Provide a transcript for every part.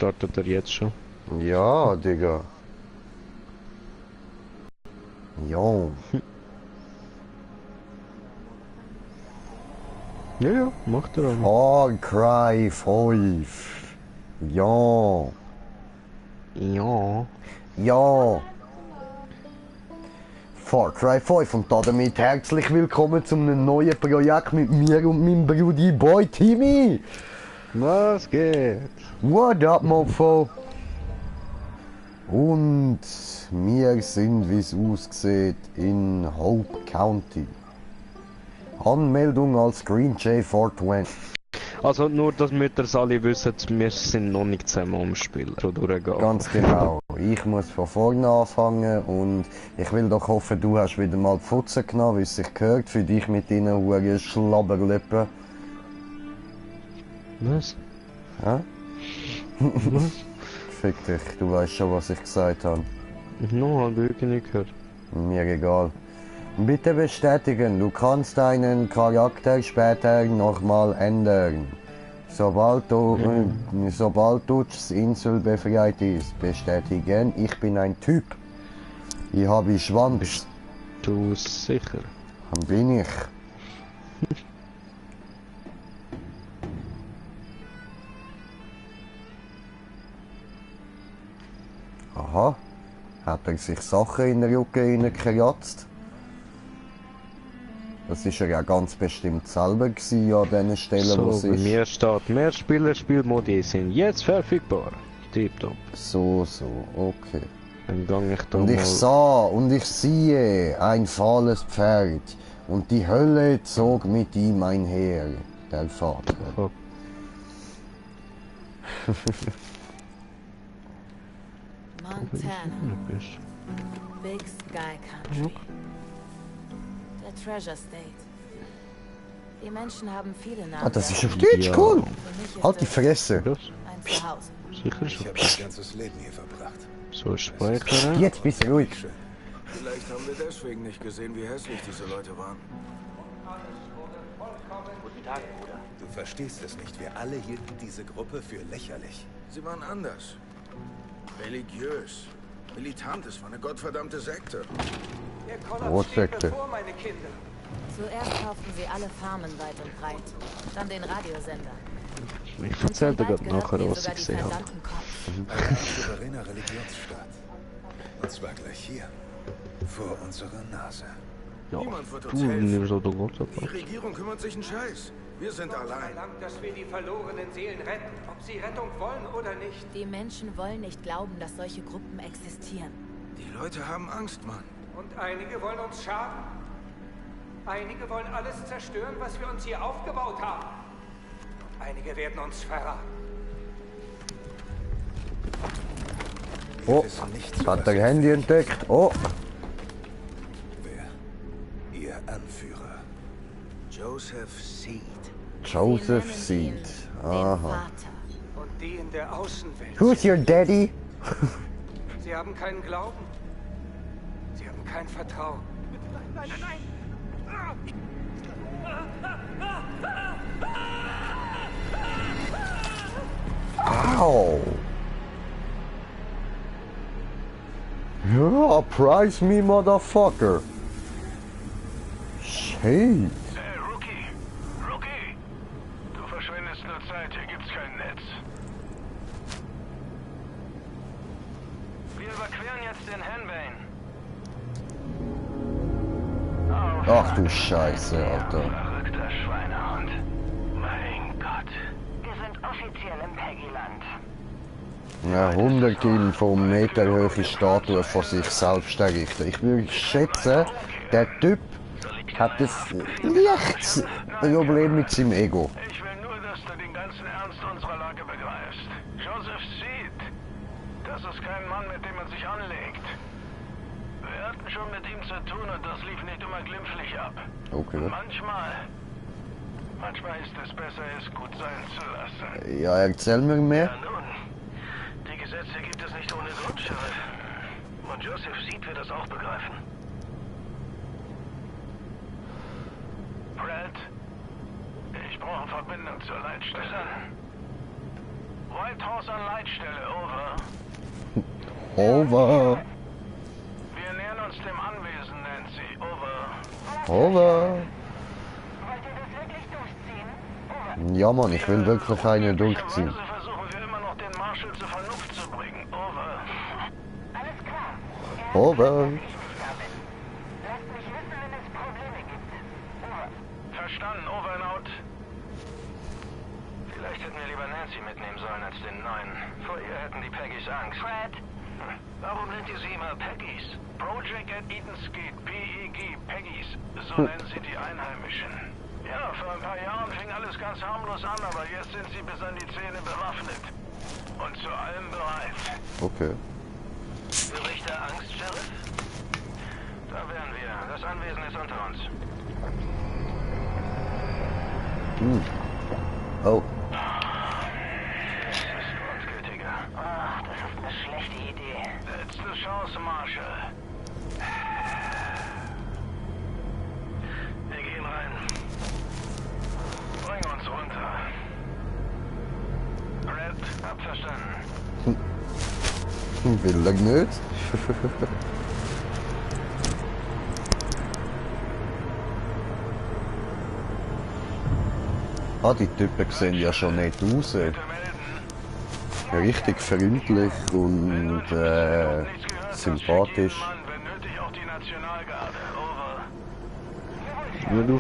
startet er jetzt schon. Ja, Digga. Ja. Ja, ja, macht er Far auch. Cry 5. Ja. Ja. Ja. Far Cry 5 und damit herzlich willkommen zu einem neuen Projekt mit mir und meinem Brudi Boy Timmy. Was geht? What up, Mofo? Und wir sind, wie es aussieht, in Hope County. Anmeldung als Green J420. Also nur, dass wir das alle wissen, wir sind noch nicht zusammen am Spielen. Schon durchgehen. Ganz genau. Ich muss von vorne anfangen und ich will doch hoffen, du hast wieder mal die Pfütze genommen, wie es sich gehört, für dich mit deinen huren Schlabberlippen. Was? Hä? Was? Fick dich, du weißt schon, was ich gesagt habe. No, hab ich wirklich nicht gehört. Mir egal. Bitte bestätigen, du kannst deinen Charakter später nochmal ändern. Sobald Dutchs Insel befreit ist, bestätigen, ich bin ein Typ. Ich habe Schwanz. Du sicher? Dann bin ich. Aha. Hat er sich Sachen in den Rücken hineingekratzt? Das war ja ganz bestimmt selber gewesen, an den Stellen, wo So, es bei ist. mir steht, mehr Spieler-Spielmodi sind jetzt verfügbar. Tipptopp. So, okay. Dann gang ich da Und mal... ich sah und ich siehe ein fahles Pferd, und die Hölle zog mit ihm einher, der Vater. Fuck. Montana, Big Sky Country. Der Treasure State. Die Menschen haben viele Namen. Ah, das ist auf Deutsch, Ja. cool! Für mich ist Halt die das Fresse! Das? ein Zuhause. Sicher Ich schon. habe mein ganzes Leben hier verbracht. So, speichern. Jetzt bist du ruhig! Schön. Vielleicht haben wir deswegen nicht gesehen, wie hässlich diese Leute waren. Guten Tag, Bruder. Du verstehst es nicht. Wir alle hielten diese Gruppe für lächerlich. Sie waren anders. Religiös. Militant. Es war eine gottverdammte Sekte. Der Kollaps Rotsekte. steht bevor, meine Kinder. Zuerst kauften sie alle Farmen weit und breit. Dann den Radiosender. Ich erzähl dir gerade nachher, was ich gesehen habe. verdammten Cops. Ein souveräner Religionsstaat. Und zwar gleich hier. Vor unserer Nase. Ja, Niemand wird du uns helfen. nimmst auch den Gott Die Regierung kümmert sich einen Scheiß. Wir sind allein. Verlangt, dass wir die verlorenen Seelen retten, ob sie Rettung wollen oder nicht. Die Menschen wollen nicht glauben, dass solche Gruppen existieren. Die Leute haben Angst, Mann. Und einige wollen uns schaden. Einige wollen alles zerstören, was wir uns hier aufgebaut haben. Und einige werden uns verraten. Wir Oh, wissen nicht, hat was der sie Handy entdeckt. Oh, Wer? Ihr Anführer. Joseph Joseph Seed. Sie nennen ihn Seed. den Aha. Und die in der Außenwelt. Who's your daddy? Sie haben keinen Glauben. Sie haben kein Vertrauen. Nein, nein, nein, Ow! Ja, prize me, motherfucker! Shit! Hey, Rookie! Rookie! Du verschwendest nur Zeit, hier gibt's kein Netz. Wir überqueren jetzt den Henbane. Ach du Scheiße, Alter. Verrückter Schweinehund. Mein Gott. Wir sind offiziell im Peggyland. Ja, Hunderte vom Meter hohe Statue von sich selbst errichten. Ich würde schätzen, der Typ hat ein leichtes Problem mit seinem Ego. Ich will nur, dass du den ganzen Ernst unserer Lage begreifst. Joseph Seed. Das ist kein Mann, mit dem man sich anlegt. Wir hatten schon mit ihm zu tun und das lief nicht immer glimpflich ab. Okay. Manchmal ist es besser, es gut sein zu lassen. Ja, erzähl mir mehr. Ja nun, die Gesetze gibt es nicht ohne Grund, Sheriff. Und Joseph Seed wird das auch begreifen. Brad, ich brauche Verbindung zur Leitstelle. White Horse an Leitstelle, over. Over. Wir nähern uns dem Anwesen, Nancy, over. Over. Wollt ihr das wirklich durchziehen? Over. Ja, Mann, ich will wirklich eine durchziehen. Möglicherweise versuchen wir immer noch den Marshall zur Vernunft zu bringen, over. Alles klar. Over. Ich damit. Lasst mich wissen, wenn es Probleme gibt. Over. Verstanden, over and out. Vielleicht hätten wir lieber Nancy mitnehmen sollen als den neuen. Vor ihr hätten die Peggys Angst. Fred. Warum nennt ihr sie immer Peggys? Project at Eden's Gate, PEG, Peggys. So nennen sie die Einheimischen. Ja, vor ein paar Jahren fing alles ganz harmlos an, aber jetzt sind sie bis an die Zähne bewaffnet. Und zu allem bereit. Okay. Bericht der Angst, Sheriff? Da wären wir. Das Anwesen ist unter uns. Oh. Das ist grundgültiger. Ach, das ist eine schlechte Idee. Letzte Chance, Marshall. Wir gehen rein. Bring uns runter. Red, hab verstanden. Will er nicht? Ah, die Typen sehen ja schon nicht aus. Bitte melden. Richtig freundlich und sympathisch. Mann, wenn nötig auch die Nationalgarde. Over. Wenn du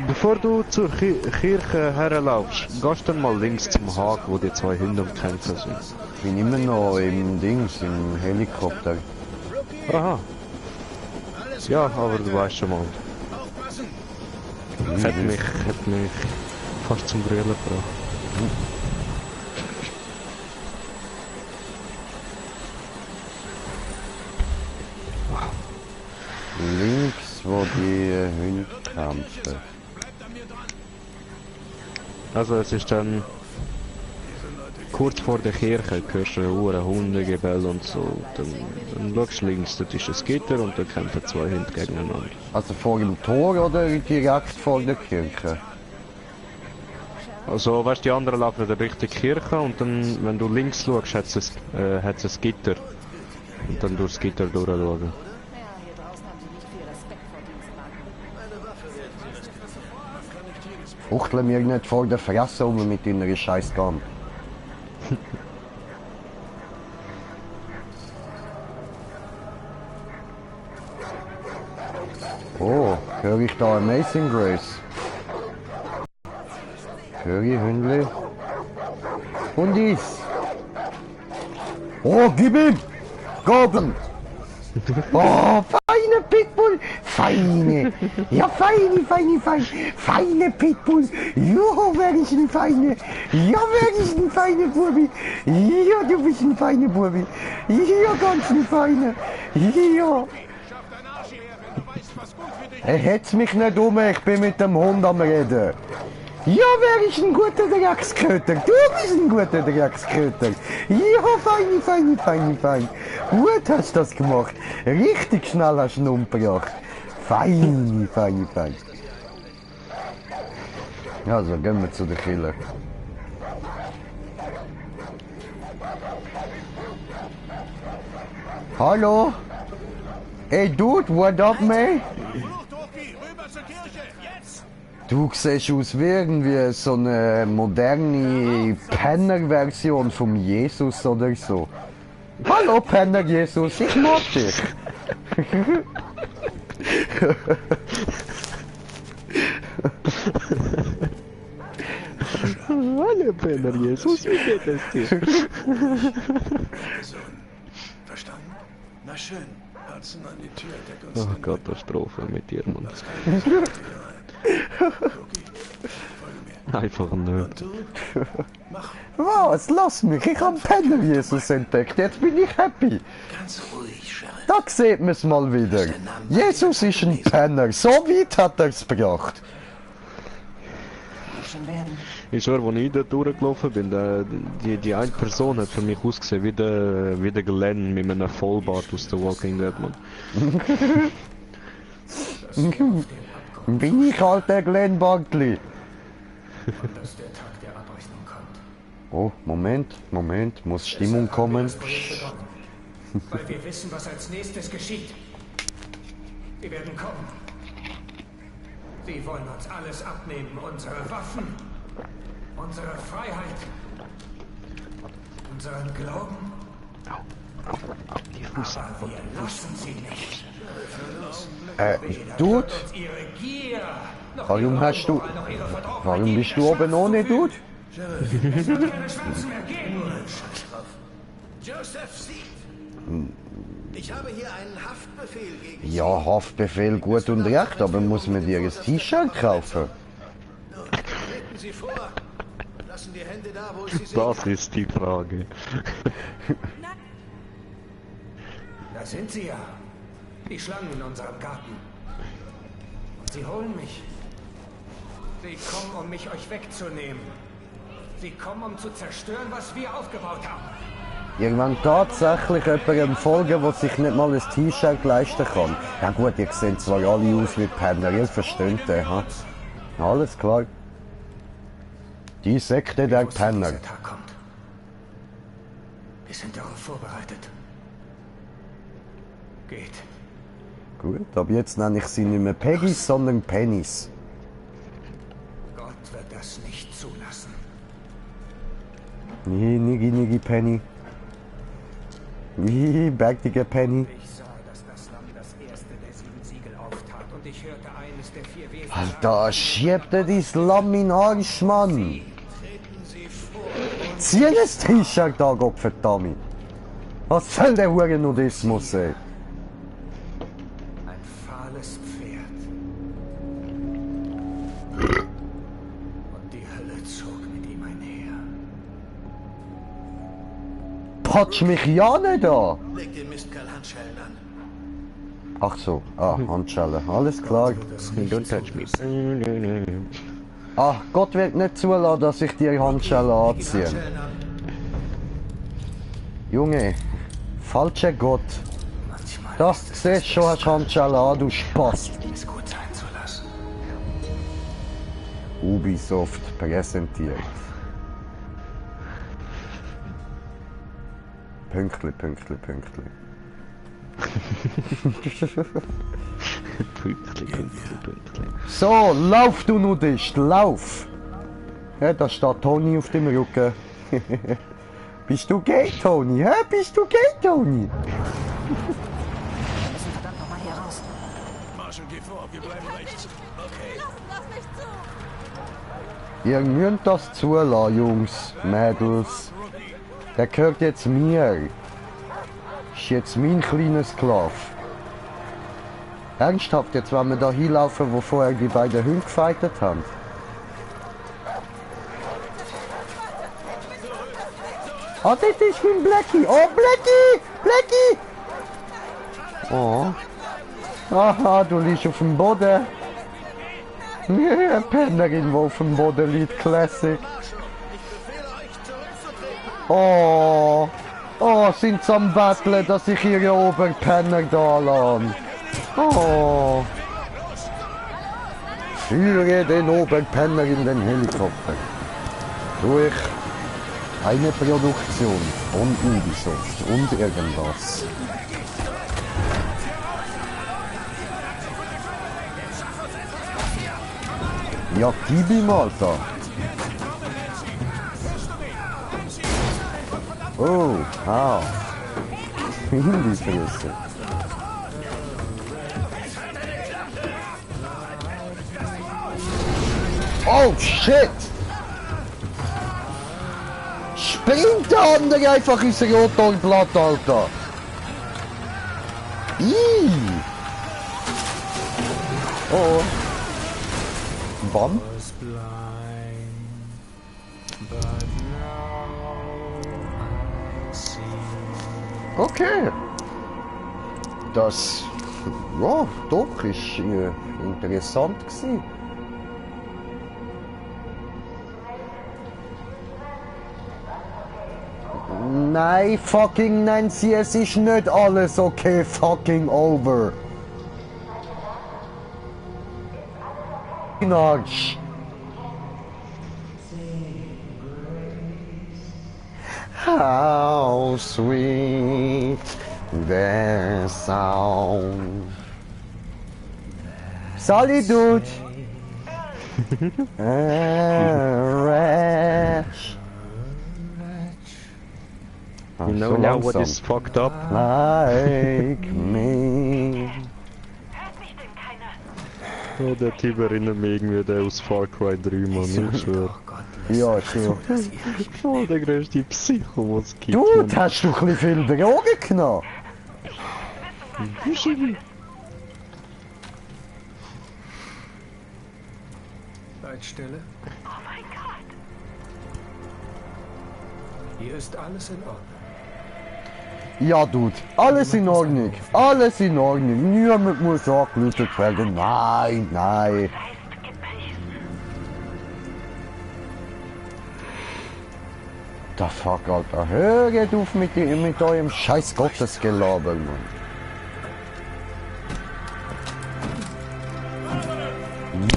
bevor du zur Kirche herlaufst, gehst dann mal links zum Haag, wo die zwei Hunde am Kämpfen sind. Ich bin immer noch im Dings, im Helikopter. Aha. Ja, aber du weißt schon mal. Hat mich fast zum Brüllen gebracht. Links, wo die Hunde kämpfen. Also es ist dann kurz vor der Kirche, hörst du Hundegebell und so. Dann schaust du links, dort ist ein Gitter und da kämpfen zwei Hunde gegeneinander. Also vor dem Tor oder direkt vor der Kirche? Also weißt du, die anderen laufen in Richtung Kirche und dann, wenn du links schaust, hat es ein Gitter. Und dann durchs Gitter durchschauen. Ja, hier draußen haben sie nicht viel Respekt vor Dienstmarken. Fuchtle mir nicht vor der Fresse um mit deiner scheiß Gun. Oh, höre ich da Amazing Grace? Höre ich Hündli? Hundis! Oh, gib ihm! Gabel! Oh, feine Pitbull! Feine! Ja, feine Pitbull! Jo, wär ich ein feine! Ja, wär ich ein feine Bubi! Ja, du bist ein feine Bubi! Ja, ganz ein feine! Ja! Er hetzt mich nicht um, ich bin mit dem Hund am Reden! Ja, wär ich ein guter Drecksköter! Du bist ein guter Drecksköter! Ja, fein! Gut hast du das gemacht! Richtig schnell hast du ihn umgebracht! Fein! Also, gehen wir zu der Killer. Hallo? Hey Dude, what up, man? Du siehst aus wie irgendwie so eine moderne Penner-Version vom Jesus oder so. Hallo Penner Jesus, ich mag dich. Hallo Penner Jesus, wie geht es dir? Verstanden? Na schön. Herzen an die Tür, deck uns Oh, den Katastrophe mit dir, Mann. Das kann ich nicht. Cookie, folge mir. Einfach nicht. Und du? Mach Was? Lass mich, ich hab Penner Jesus entdeckt, jetzt bin ich happy. ganz ruhig, Sheriff. Da sieht man's mal wieder. Jesus ist ein Penner, so weit hat er's gebracht. Ich schwör, als ich da durchgelaufen bin, die eine Person hat für mich ausgesehen wie der Glenn mit einem Vollbart aus The Walking Dead, Mann. Bin ich halt der Glenn Barkley. Oh, Moment, muss Stimmung kommen. Weil wir wissen, was als nächstes geschieht. Sie werden kommen. Sie wollen uns alles abnehmen. Unsere Waffen, unsere Freiheit, unseren Glauben. Aber wir lassen sie nicht. Dude? Ihre Gier. Warum hast du... Warum bist du oben ohne, Dude? Es wird keine Schmerzen mehr geben. Joseph Seed. Ich habe hier einen Haftbefehl gegen Sie. Ja, Haftbefehl gut und recht, aber muss man dir ein T-Shirt kaufen? Nun, treten Sie vor. Lassen die Hände da, wo ich sie sehe. Das ist die Frage. Da sind sie ja. Die Schlangen in unserem Garten. Und sie holen mich. Sie kommen, um mich euch wegzunehmen. Sie kommen, um zu zerstören, was wir aufgebaut haben. Irgendwann tatsächlich jemandem folgen, der sich nicht mal ein T-Shirt leisten kann. Ja gut, ihr seht zwar alle aus wie Penner, ihr versteht den, ha? Alles klar. Die Sekte der wussten, Penner. dieser Tag kommt. Wir sind darauf vorbereitet. Geht. Gut, ab jetzt nenne ich sie nicht mehr Peggys, sondern Pennies. Gott wird das nicht zulassen. Nigi Penny. Bärtige Penny. Ich sah, dass das Lamm das erste der 7 Siegel auftat und ich hörte eines der 4 Wesen Alter, schiebt dir dein Lamm in den Arsch, Mann! Treten Sie vor. Zieh das T-Shirt an, Gottverdammt! Was soll der Hurenudismus sein? ein fahles Pferd. Und die Hölle zog mit ihm einher. Patsch mich ja nicht an! Leg den Mistkerl Handschellen an. Ach so, Handschellen, alles klar. Don't touch me. Ach, Gott wird nicht zulassen, dass ich die Handschellen anziehe. Handschellen an. Junge, falscher Gott. Manchmal Das siehst schon, hast Handschellen an, du Spast. es gut sein zu lassen. Ubisoft präsentiert. Pünktli. Pünktli. So, lauf du Nudist, lauf! Ja, da steht Toni auf dem Rücken. Bist du gay, Toni? Hä? Bist du gay, Toni? Wir müssen verdammt nochmal hier raus. Marshall, geh vor, wir bleiben rechts. Okay. Ihr müsst das zulassen, Jungs, Mädels. Der gehört jetzt mir. Ist jetzt mein kleiner Sklave. Ernsthaft, jetzt wollen wir da hinlaufen, wo vorher die beiden Hunde gefightet haben. Ah, das ist mein Blackie. Oh, Blackie! Blackie! Oh. Aha, du liegst auf dem Boden. Pennerin, die auf dem Boden liegt. Classic. Oh. Oh, sind sie am Betteln, dass ich ihre Oberpenner da lasse. Oh. Führe den Oberpenner in den Helikopter. Durch eine Produktion von Ubisoft und irgendwas. Ja, gib ihm, Alter. Oh, ah. In die Fresse. Oh, shit! Springt der andere einfach ins Rotorblatt, Alter! Ih! Oh. Bam. Okay. Das, ja, doch, ist interessant gewesen. Nein, fucking Nancy, es ist nicht alles okay, fucking over. Arsch. how sweet the sound. Solitude. Wretch. You know now what is fucked up? Like me. Hört mich denn keiner? Oh, der Typ erinnert mich irgendwie der aus Far Cry 3, Mann, ich schwör. Ja, schon. Oh, der größte Psycho, was es gibt. Du, Mann. hast du ein bisschen viel Drogen genommen? Seid stille. Oh mein Gott. Hier ist alles in Ordnung. Ja, Dude, alles in Ordnung. Alles in Ordnung. Niemand muss angelötet werden. Nein, nein. Geist gepriesen. Da fuck, Alter. Hört auf mit eurem scheiß Gottesgelaber, Mann.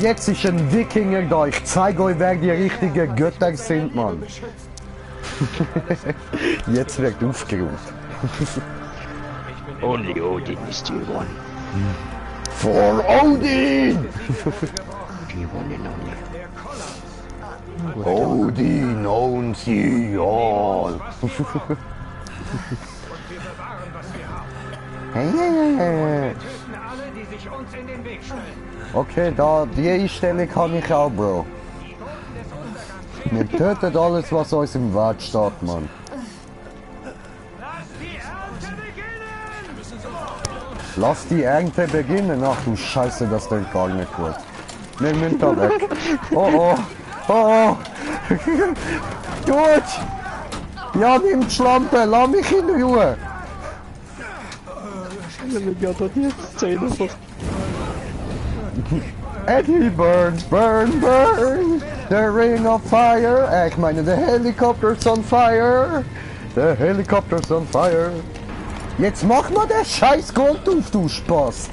Jetzt ist ein Wikinger da. Ich zeige euch, wer die richtigen Götter sind, Mann. Jetzt wird aufgeräumt. Only Odin is the one. For Odin! The one and only. Odin owns you all. Und wir bewahren, was wir haben. Hey. Wir töten alle, die sich uns in den Weg stellen. Okay, da, die Einstellung kann ich auch, Bro. Die Boten des Untergangs. Wir töten alles, was uns im Weg steht, Mann. Lass die Ernte beginnen! Lass die Ernte beginnen. Ach du Scheiße, das klingt gar nicht gut. Wir müssen da weg. Oh. Gut. Ja, nimm die Schlampe, lass mich in Ruhe. Ja, da die Szene von... Eddie, burn. The ring of fire. Ich meine, the helicopter's on fire. The helicopter's on fire. Jetzt mach mal den scheiß Gold auf, du Spaß.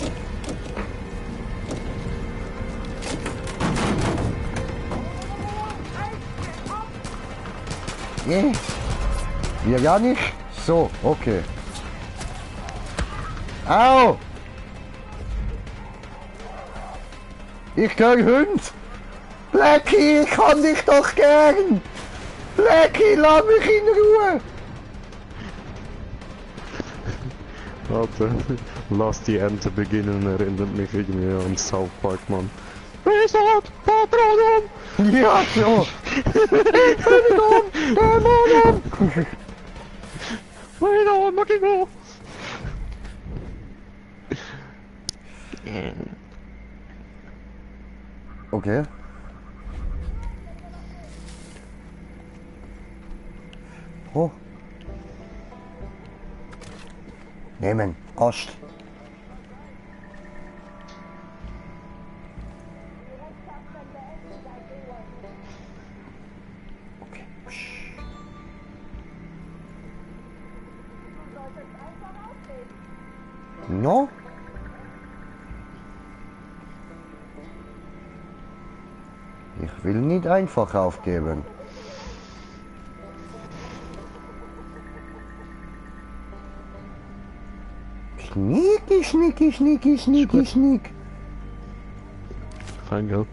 Yeah. Ja, ja nicht. So, okay. Au! Ich gern Hund! Blackie, ich kann dich doch gern! Blackie, lass mich in Ruhe! Warte, lass die Ernte beginnen, erinnert mich irgendwie an South Park, Mann. Resort, Patronum! Ja, so! Dämonen! Makino! Okay. Oh. Nehmen. Ost. Okay. Psch. No? Ich will nicht einfach aufgeben. Schnick. Fein, gell?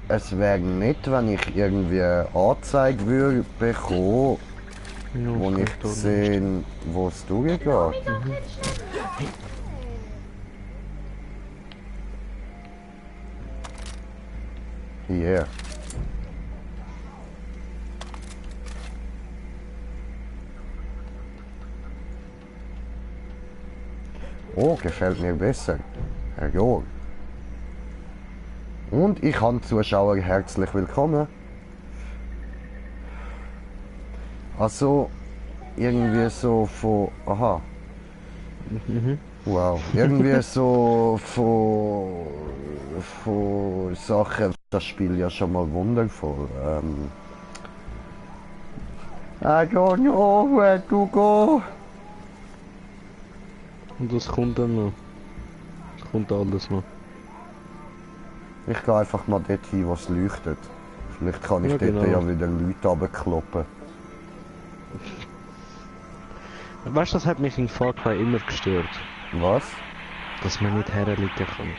Es wäre nett, wenn ich irgendwie Anzeige würde bekommen, wo ich sehe, wo es durchgeht. Hier. Oh, gefällt mir besser. Herr Georg. Und ich kann Zuschauer herzlich willkommen. Also, irgendwie so von... Aha. Wow. Irgendwie so von Sachen, das Spiel ja schon mal wundervoll. I don't know where to go. Und das kommt dann noch. kommt alles noch. Ich gehe einfach mal dort hin, wo es leuchtet. Vielleicht kann ich Ja, dort genau. ja wieder Leute runterkloppen. Weißt du, das hat mich in Far Cry immer gestört. Was? Dass man nicht herliegen kann.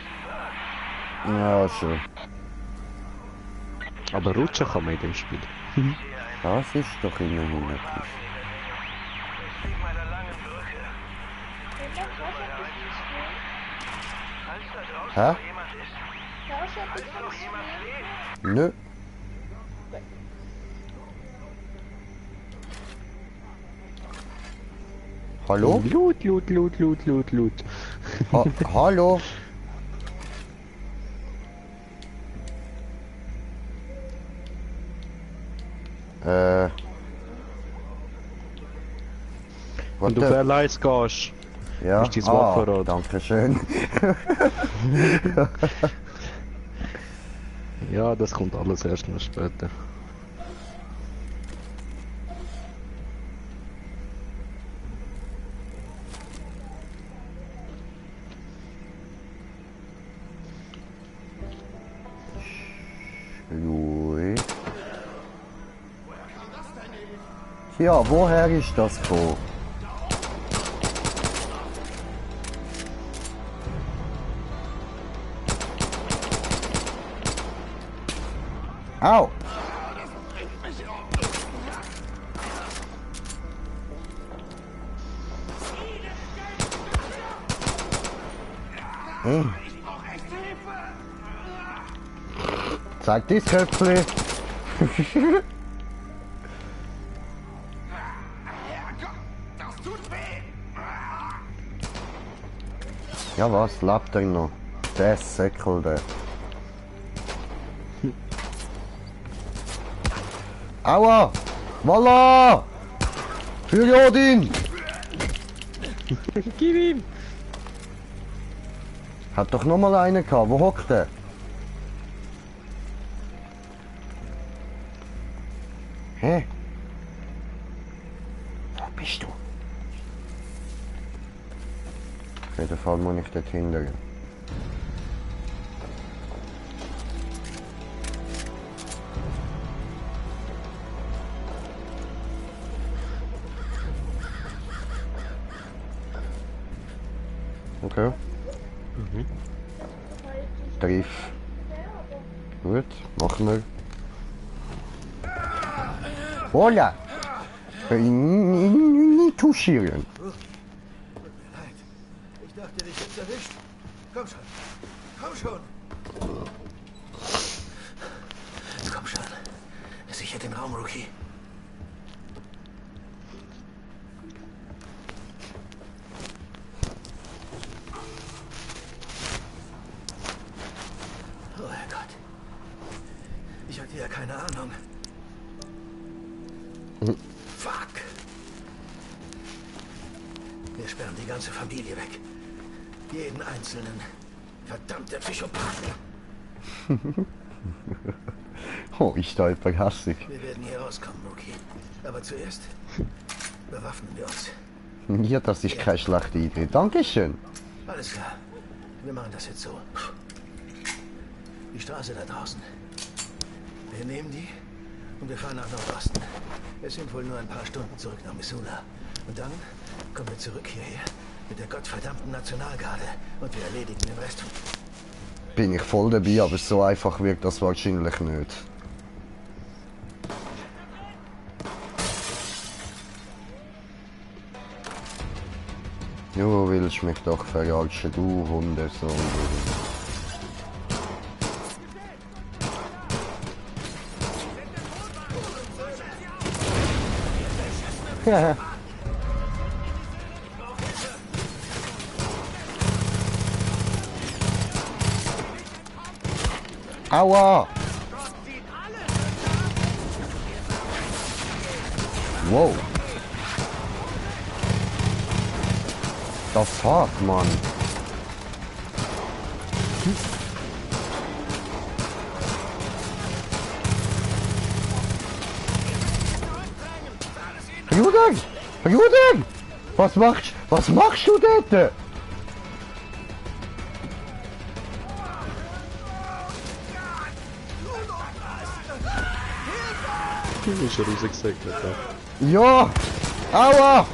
Ja, schon. Aber rutschen kann man in dem Spiel. Das ist doch immerhin etwas. Wegen meiner langen Brücke. Falls da draußen Hä? noch jemand ist. Falls noch jemand lebt. Nö. Hallo? Loot. Hallo? Wenn du Warte. verleihst gehst, Ja, ist dein Waffenrad. danke schön. ja, das kommt alles erst noch später. Jui. Ja, woher ist das gekommen? Au! Hm. Zeig dies Köpfli! Ja was, lebt er noch? Der Säckel, der. Aua! Voila! Für Jodin! Gib ihm! Hat doch noch mal einen gehabt. Wo hockt der? Hä? Wo bist du? Auf jeden Fall muss ich dort hinten. Okay. Triff. Gut, machen wir. Hola! Nicht touchieren. Leid. Ich dachte, dich hätt's erwischt. Komm schon. Komm schon. Komm schon. Sicher den Raum, Rookie. Oh Herrgott. Ich hatte ja keine Ahnung. Fuck. Wir sperren die ganze Familie weg. Jeden einzelnen. Verdammte Psychopathen. Oh, ist da etwas hässlich. Wir werden hier rauskommen, Rookie. Aber zuerst bewaffnen wir uns. Ja, das ist keine schlechte Idee. Dankeschön. Alles klar. Wir machen das jetzt so. Die Straße da draußen. Wir nehmen die und wir fahren nach Nordosten. Es sind wohl nur ein paar Stunden zurück nach Missoula. Und dann kommen wir zurück hierher mit der gottverdammten Nationalgarde und wir erledigen den Rest. Bin ich voll dabei, aber so einfach wirkt das wahrscheinlich nicht. Du willst mich doch verarschen, du Hundesohn. Ja. Aua! Wow! Das hart, Mann! Juden! Juden! Was machst du dort? Ist er rausgesegelt, ja. Ja! Aua!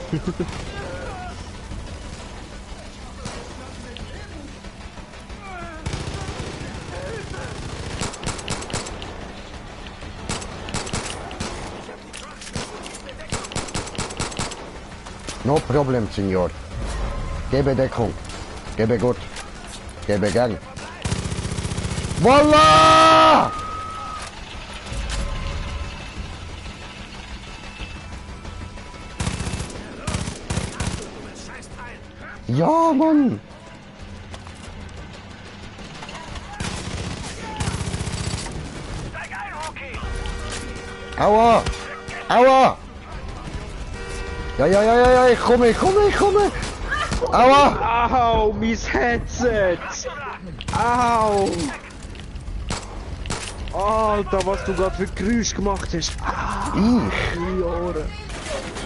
No problem, Signor. Gebe Deckung. Gebe gut. Gebe gern. Voila! Ja, Mann! Aua! Aua! Ja, ich komme. Aua! Au, mein Headset! Au! Alter, was du gerade für Geräusch gemacht hast. Ich? Die Ohren.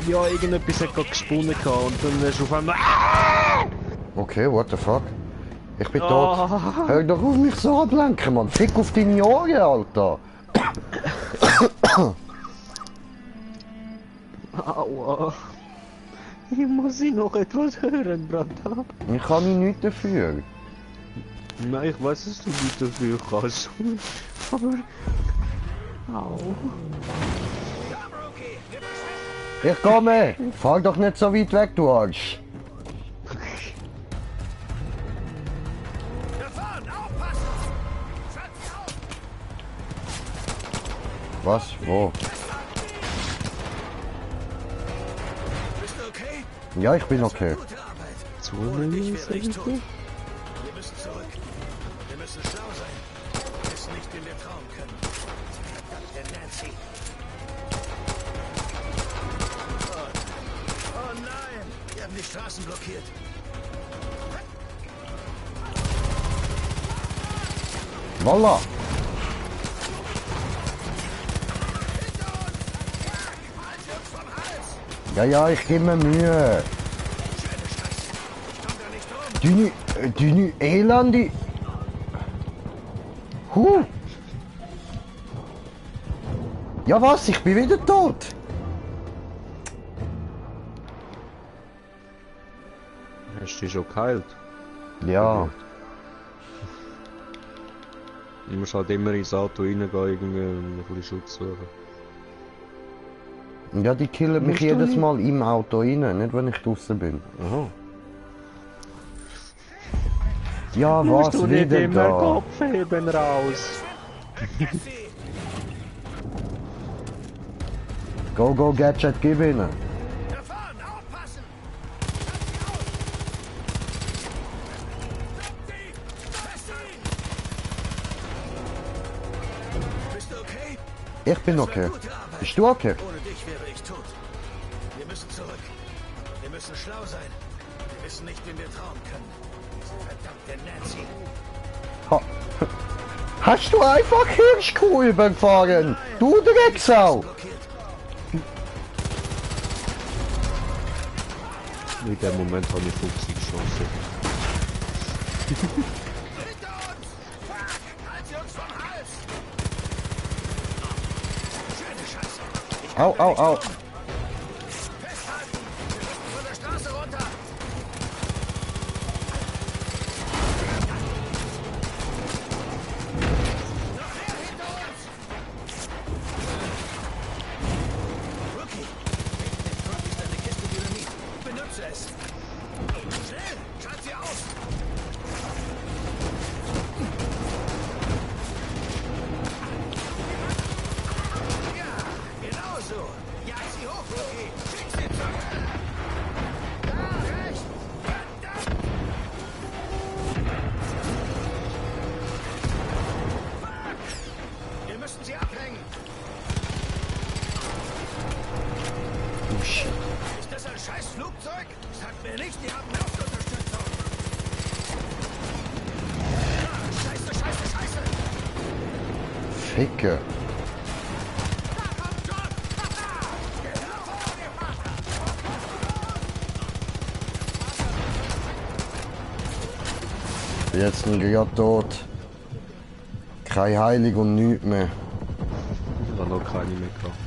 Ja, irgendetwas hat gerade gesponnen und dann ist auf einmal... Okay, what the fuck? Ich bin tot. Hör doch auf mich so ablenken, Mann. Fick auf deine Ohren, Alter. Aua. Ich muss noch etwas hören, Brata. Ich kann mich nicht dafür. Nein, ich weiß, dass du nicht dafür kannst. Aber... Au. Ich komme. Fahr doch nicht so weit weg, du Arsch. Was? Wo? Bist du okay? Ja, ich bin okay. Gute Arbeit. Zu Ohne dich wäre ich mir tot. Wir müssen zurück. Wir müssen schlau sein. Wir wissen nicht, wen wir trauen können. Verdammte Nancy. Oh nein! Wir haben die Straßen blockiert. Voila! Ja, ich gebe mir Mühe. Deine Elende. Ja was? Ich bin wieder tot. Hast du dich schon geheilt? Ja. Du musst halt immer ins Auto reingehen, irgendwie ein bisschen Schutz suchen. Ja, die killen mich Musst du jedes nicht? Mal im Auto rein, nicht wenn ich draußen bin. Aha. Ja, was wieder da? Kopf heben raus. Go, Gadget, gib ihnen. Da vorne, aufpassen! Bist du okay? Ich bin Das war okay. gute Arbeit. Bist du okay? Ohne dich wäre ich tot. Wir müssen zurück. Wir müssen schlau sein. Wir wissen nicht, wen wir trauen können. Diese verdammte Nancy. Ha. Hast du einfach Hirschkuh überfahren? Du Drecksau! Blockiert. In dem Moment habe ich 50 Chancen. Hinter uns! Fuck! Halt sie uns vom Hals! Schöne Scheiße. Au. Festhalten! Wir müssen von der Straße runter! Noch mehr hinter uns! Rookie! Dort ist eine Kiste Dynamit. Benutze es! Schnell! Schalt sie auf! Ja, genau so! Jag sie hoch, Rookie! Schick sie zurück! Da, rechts! Verdammt! Fuck! Wir müssen sie abhängen! Oh shit. Ist das ein scheiß Flugzeug? Sagt mir nicht, die haben Luftunterstützung! Ah, Scheiße! Ficke. Da kommt John! Haha! Genau vorgefahren! Jetzt ein gerade tot. Kein Heilig und nichts mehr. Ich habe noch keine mehr gehabt.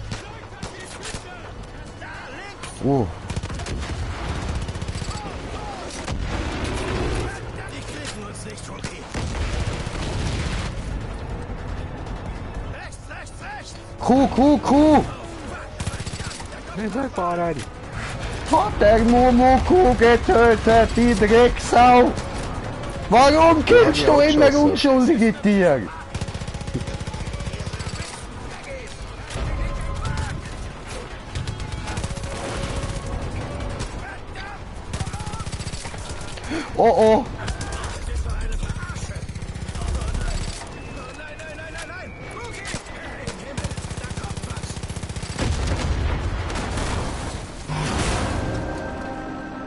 Die kriegen uns nicht von hier. Rechts! Kuh! Nicht wegfahren! Hat der Momo-Kuh getötet, die Drecksau! Warum killst du immer unschuldige Tiere? Oh!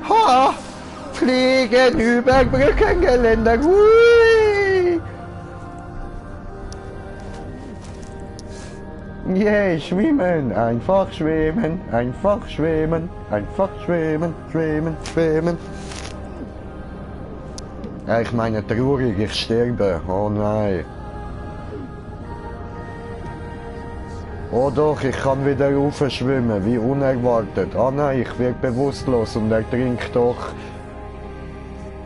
Ha! Fliegen über Brückengeländer. Hui! Yeah, schwimmen, einfach schwimmen, schwimmen. Ja, ich meine traurig, ich sterbe. Oh nein. Oh doch, ich kann wieder raufschwimmen, wie unerwartet. Ah nein, ich werde bewusstlos und ertrinke doch.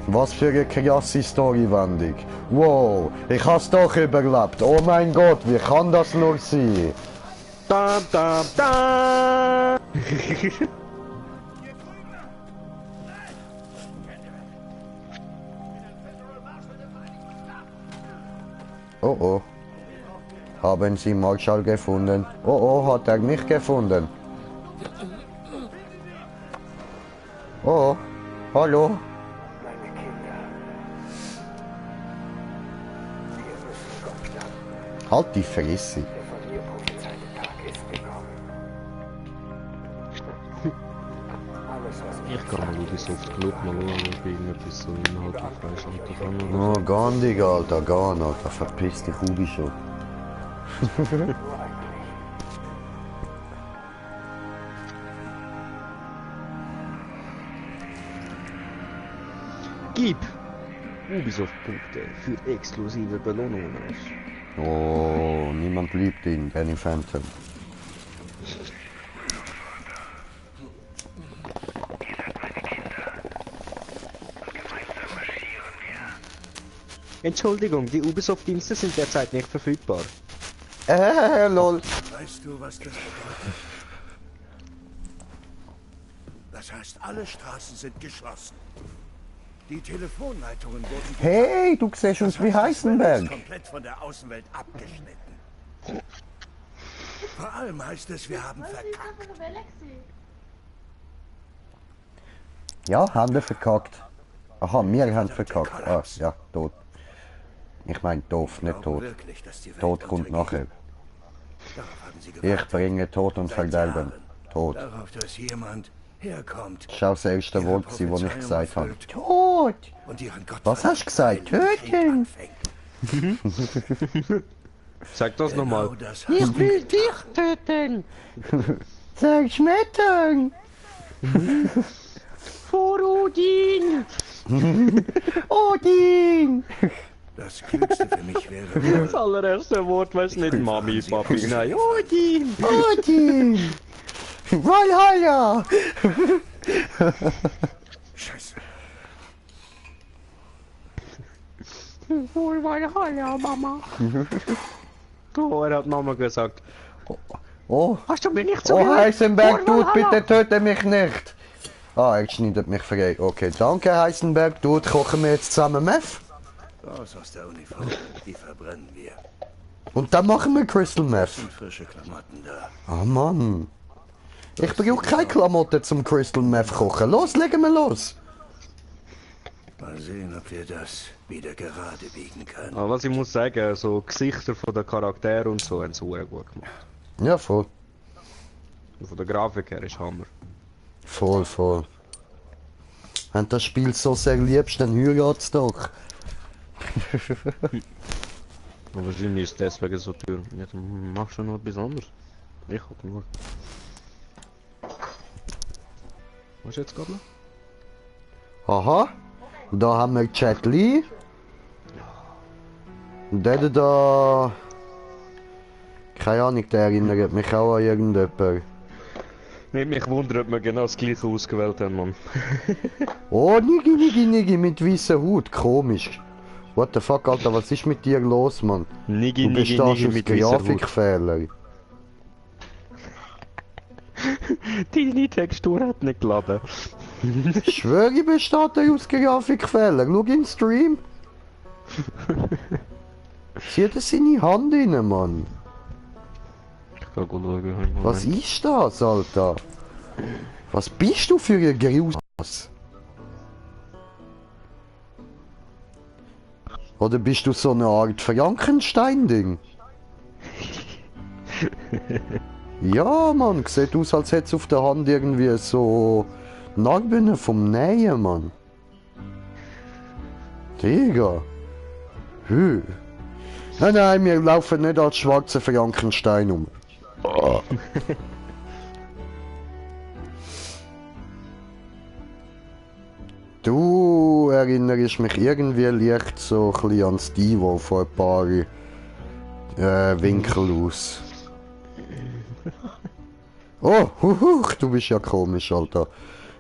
Was für eine krasse Storywendung. Wow, ich hab's doch überlebt. Oh mein Gott, wie kann das nur sein? Da, da, da! Oh oh. Haben Sie Marshall gefunden? Oh oh, hat er mich gefunden? Oh, hallo? Meine Kinder. Wir müssen Gott danken. Halt die Fresse. Der von ihr prophezeite Tag ist gekommen. Alles, was Ich kann mal Ubisoft Club mal schauen, ob irgendetwas so Inhalte freischalten kann. Oh, Gandhi, Alter, Gan, Alter, verpiss dich, Ubisoft. nur eigentlich. Gib Ubisoft-Punkte für exklusive Belohnungen. Oh, niemand liebt ihn, Danny Phantom. Entschuldigung, die Ubisoft-Dienste sind derzeit nicht verfügbar. Lol. Weißt du, was das bedeutet? Das heißt, alle Straßen sind geschlossen. Die Telefonleitungen wurden... Hey, du siehst uns wie Heisenberg. ...komplett von der Außenwelt abgeschnitten. Vor allem heißt es, wir haben verkackt. Ja, haben wir verkackt. Aha, wir haben verkackt. Ah, ja, tot. Ich meine doof, nicht tot. Wirklich, dass die Welt Tod kommt nachher. Darauf haben sie Ich gewartet. bringe Tod und Seit Verderben. Jahren. Tot. Darauf, dass jemand herkommt Das war das erste Wort, das ich gesagt habe. erfüllt Tot! und ihren Gott Was hast du gesagt? Töten! Sag das nochmal. Genau das haben will dich töten! Sag Schmettern! Vor Odin! Odin! Das Klügste für mich wäre Das allererste Wort weiß nicht Mami, Papi, nein. Odin! Odin! Valhalla! Scheiße. Wohl Valhalla, Mama. Oh, er hat Mama gesagt. Oh, Hast du mir nicht oh zugehört? Heisenberg, Wohl Dude, Valhalla. bitte töte mich nicht! Ah, er schneidet mich frei. Okay, danke Heisenberg, Dude, kochen wir jetzt zusammen Meth? Raus aus der Uniform. Die verbrennen wir. Und dann machen wir Crystal Meth. Sind frische Klamotten da. Ah Mann. Ich brauche keine Klamotten zum Crystal Meth kochen. Los, legen wir los. Mal sehen, ob wir das wieder gerade biegen können. Aber was ich muss sagen, so Gesichter von den Charakteren und so haben sie sehr gut gemacht. Ja, voll. Und von der Grafik her ist Hammer. Voll, voll. Wenn das Spiel so sehr liebst, dann heirat's doch. Aber wahrscheinlich ist es deswegen so teuer. Ja, dann machst du noch etwas anderes. Ich hab nur. Was ist jetzt gerade noch? Aha. Da haben wir Jet Li. Und der da... Keine Ahnung, der erinnert mich auch an irgendjemanden. Mich wundert, ob wir genau das gleiche ausgewählt haben, Mann. Oh, Nigi mit weißer Hut. Komisch. What the fuck, Alter, was ist mit dir los, Mann? Nigi, Du Nigi, bestehst Nigi aus mit weißer Hut. Grafikfehler. Deine Textur hat nicht geladen. Ich schwöre, ich besteht er aus Grafikfehler. Schau in den Stream. Sieh das seine Hand rein, Mann. Ich kann gut schauen. Was ist das, Alter? Was bist du für ein Graus? Oder bist du so eine Art Frankenstein-Ding? Ja, Mann, sieht aus, als hätte es auf der Hand irgendwie so Narben vom Nähen, Mann. Digga. Hü. Nein, wir laufen nicht als schwarzer Frankenstein um. Oh. Du erinnerst mich irgendwie leicht so ein bisschen an Steve von ein paar Winkel aus. Oh, du bist ja komisch, Alter.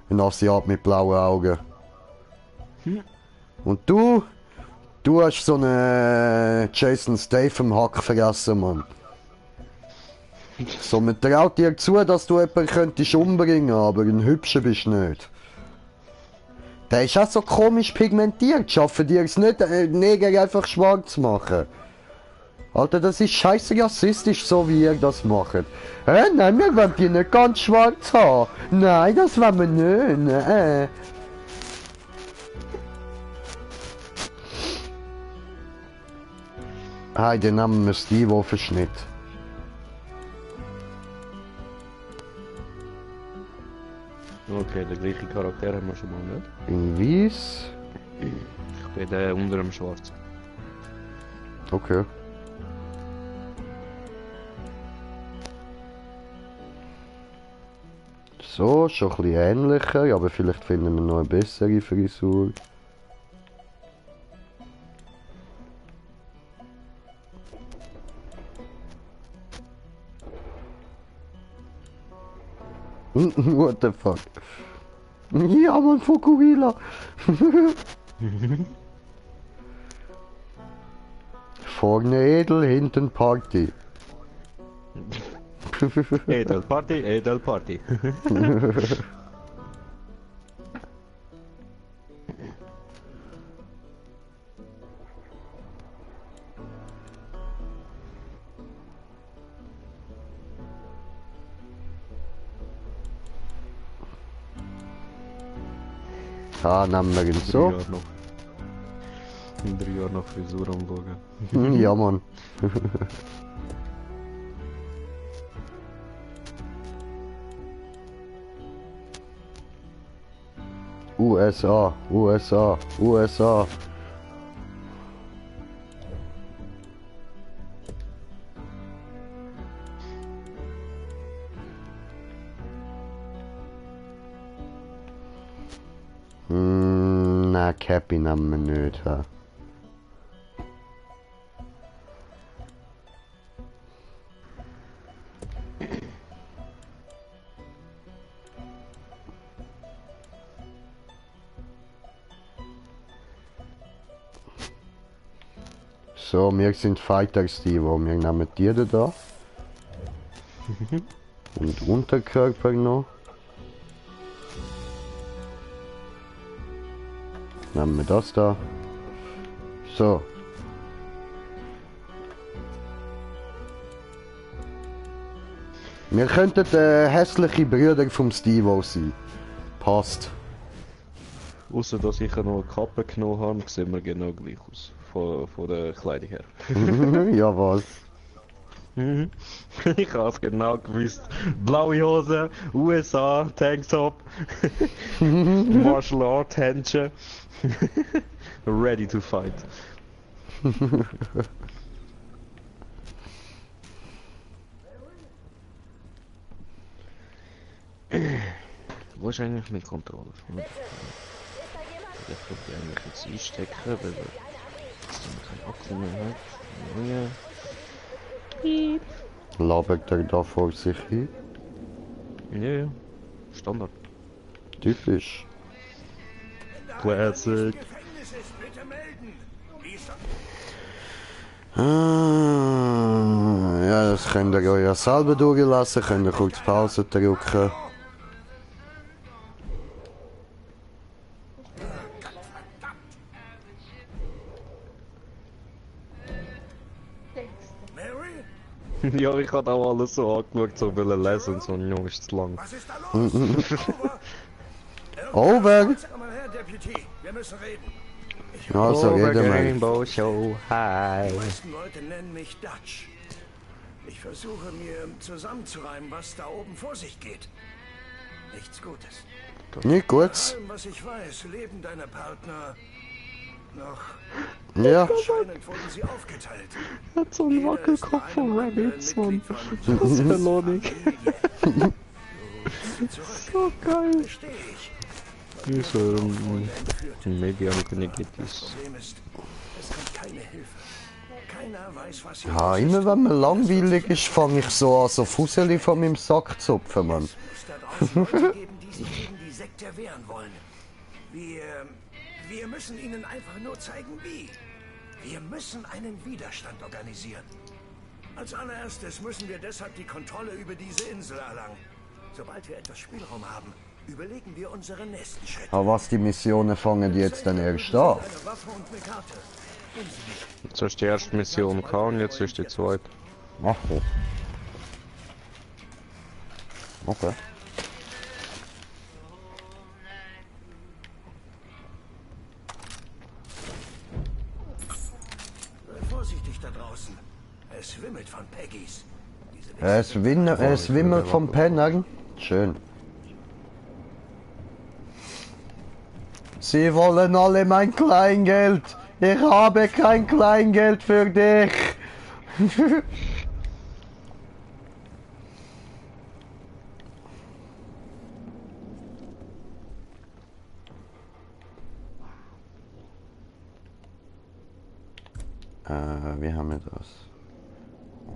Ein Asiat mit blauen Augen. Und du hast so einen Jason Statham Hack vergessen, Mann. So, man traut dir zu, dass du jemanden könntest umbringen, aber ein hübscher bist du nicht. Der ist auch so komisch pigmentiert, schaffen dir es nicht, Neger einfach schwarz zu machen. Alter, das ist scheiße rassistisch, so wie ihr das macht. Nein, wir wollen die nicht ganz schwarz haben. Nein, das wollen wir nicht. Hey, den nehmen wir Steve Verschnitt. Okay, den gleichen Charakter haben wir schon mal nicht. In weiß. Ich bin der unter dem Schwarz. Okay. So, schon ein bisschen ähnlicher, aber vielleicht finden wir noch eine bessere Frisur. What the fuck? Ja, Mann, Fukuhila! Vorne edel, hinten Party. Edel Party, Edel Party. Ah, nehmen wir ihn so. In 3 Jahren noch Frisur anschauen. Ja, Mann. USA, USA, USA. Na, Cappy nehmen wir nicht. Ja. So, wir sind Fighters, die wir nehmen die da. Und Unterkörper noch. Nehmen wir das da. So. Wir könnten hässliche Brüder vom Steve sein. Passt. Außer dass ich noch eine Kappe genommen habe, sehen wir genau gleich aus. Von der Kleidung her. Ja, was? Ich habe es genau gewusst. Blaue Hose, USA, Tanktop, Martial Art Händchen. Ready to fight. Wo ist eigentlich mein Controller? Ich würde die eigentlich jetzt einstecken, weil kein Akku mehr hat. Labert er da vor sich hin? Ja. Standard. Typisch. Classic. Gefängnis ist, bitte melden. Wie ist das? Ja, das könnt ihr euch ja selber durchlassen, könnt ihr kurz Pause drücken. Mary? Ja, ich habe auch alles so angeschaut, so will lesen und so, Junge, ist zu lang. Was ist da los? Over! Komm mal her, Deputy. Wir müssen reden. Also, Over reden wir. Rainbow Show, hi. Die meisten Leute nennen mich Dutch. Ich versuche mir zusammenzureimen, was da oben vor sich geht. Nichts Gutes. Nicht gut. Allem, was ich weiß, leben deine Partner noch. Ja. Anscheinend wurden sie aufgeteilt. Hat so einen Wackelkopf von Rabbits, Mann. Das ist Belohnung. So geil. Verstehe ich. Ist Medium Beneditis. Problem ist, es kommt keine Hilfe. Keiner weiß, was hier Ja, immer wenn mir langweilig ist, fange ich so an, so Fusseli von meinem Sack zu zupfen, Mann. Es muss da draußen Leute geben, die sich gegen die Sekte wehren wollen. Wir müssen ihnen einfach nur zeigen, wie. Wir müssen einen Widerstand organisieren. Als allererstes müssen wir deshalb die Kontrolle über diese Insel erlangen. Sobald wir etwas Spielraum haben, überlegen wir unsere nächsten Schritte. Aber was, die Missionen fangen jetzt dann erst an? Eine Waffe und eine Karte. Nehmen Sie die. Jetzt hast du die erste Mission gehabt und jetzt ist die zweite. Ach so. Okay. Sei vorsichtig da draußen. Es wimmelt von Peggys. Diese Es wimmelt vom Penner. Schön. Sie wollen alle mein Kleingeld. Ich habe kein Kleingeld für dich. Wie haben wir das?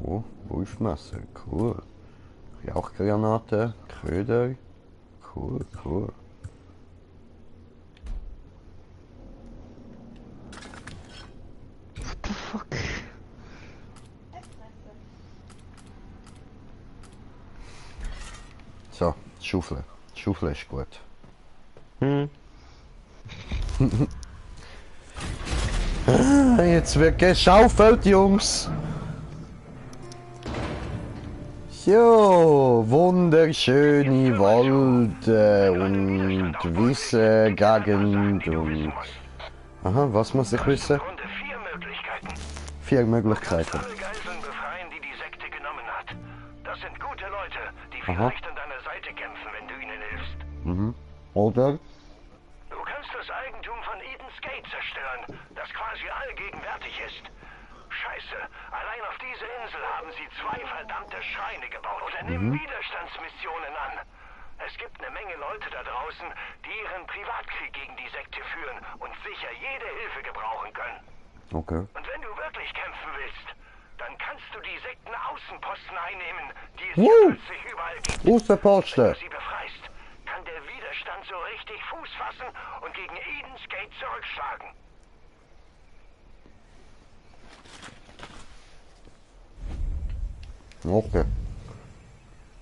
Oh, Wulfmesser, cool. Rauchgranate, Köder, cool, cool. What the fuck? So, Schaufel. Schaufel ist gut. Jetzt wird geschaufelt, Jungs. Jo, wunderschöne Wald und Wiese, Gegend und... Aha, was muss ich wissen? Im Grunde 4 Möglichkeiten. 4 Möglichkeiten. Alle Geiseln befreien, die die Sekte genommen hat. Das sind gute Leute, die Aha. vielleicht an deiner Seite kämpfen, wenn du ihnen hilfst. Mhm. Oder? Du kannst das Eigentum von Eden's Gate zerstören, das quasi allgegenwärtig ist. Scheiße, allein auf diese Insel haben sie 2 verdammte Schreine gebaut. Oder nimm Widerstandsmissionen an. Es gibt eine Menge Leute da draußen, die ihren Privatkrieg gegen die Sekte führen und sicher jede Hilfe gebrauchen können. Okay. Und wenn du wirklich kämpfen willst, dann kannst du die Sektenaußenposten einnehmen, die es Woo! hier plötzlich überall gibt. Wenn Außenposten. du sie befreist, kann der Widerstand so richtig Fuß fassen und gegen Eden's Gate zurückschlagen. Okay.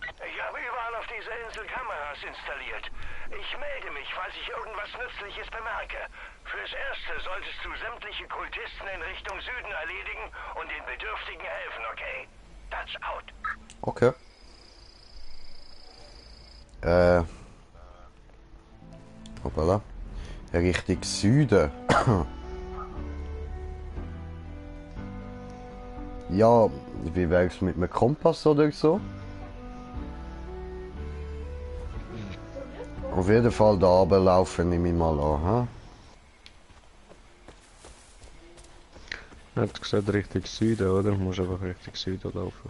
Ich habe überall auf dieser Insel Kameras installiert. Ich melde mich, falls ich irgendwas Nützliches bemerke. Fürs Erste solltest du sämtliche Kultisten in Richtung Süden erledigen und den Bedürftigen helfen, okay? That's out. Okay. Hoppala. Richtung Süden. Ja, wie wär's mit einem Kompass oder so? Auf jeden Fall da runterlaufen, nehme ich mal an. Hat gesagt Richtung Süden, oder? Du musst einfach Richtung Süden laufen.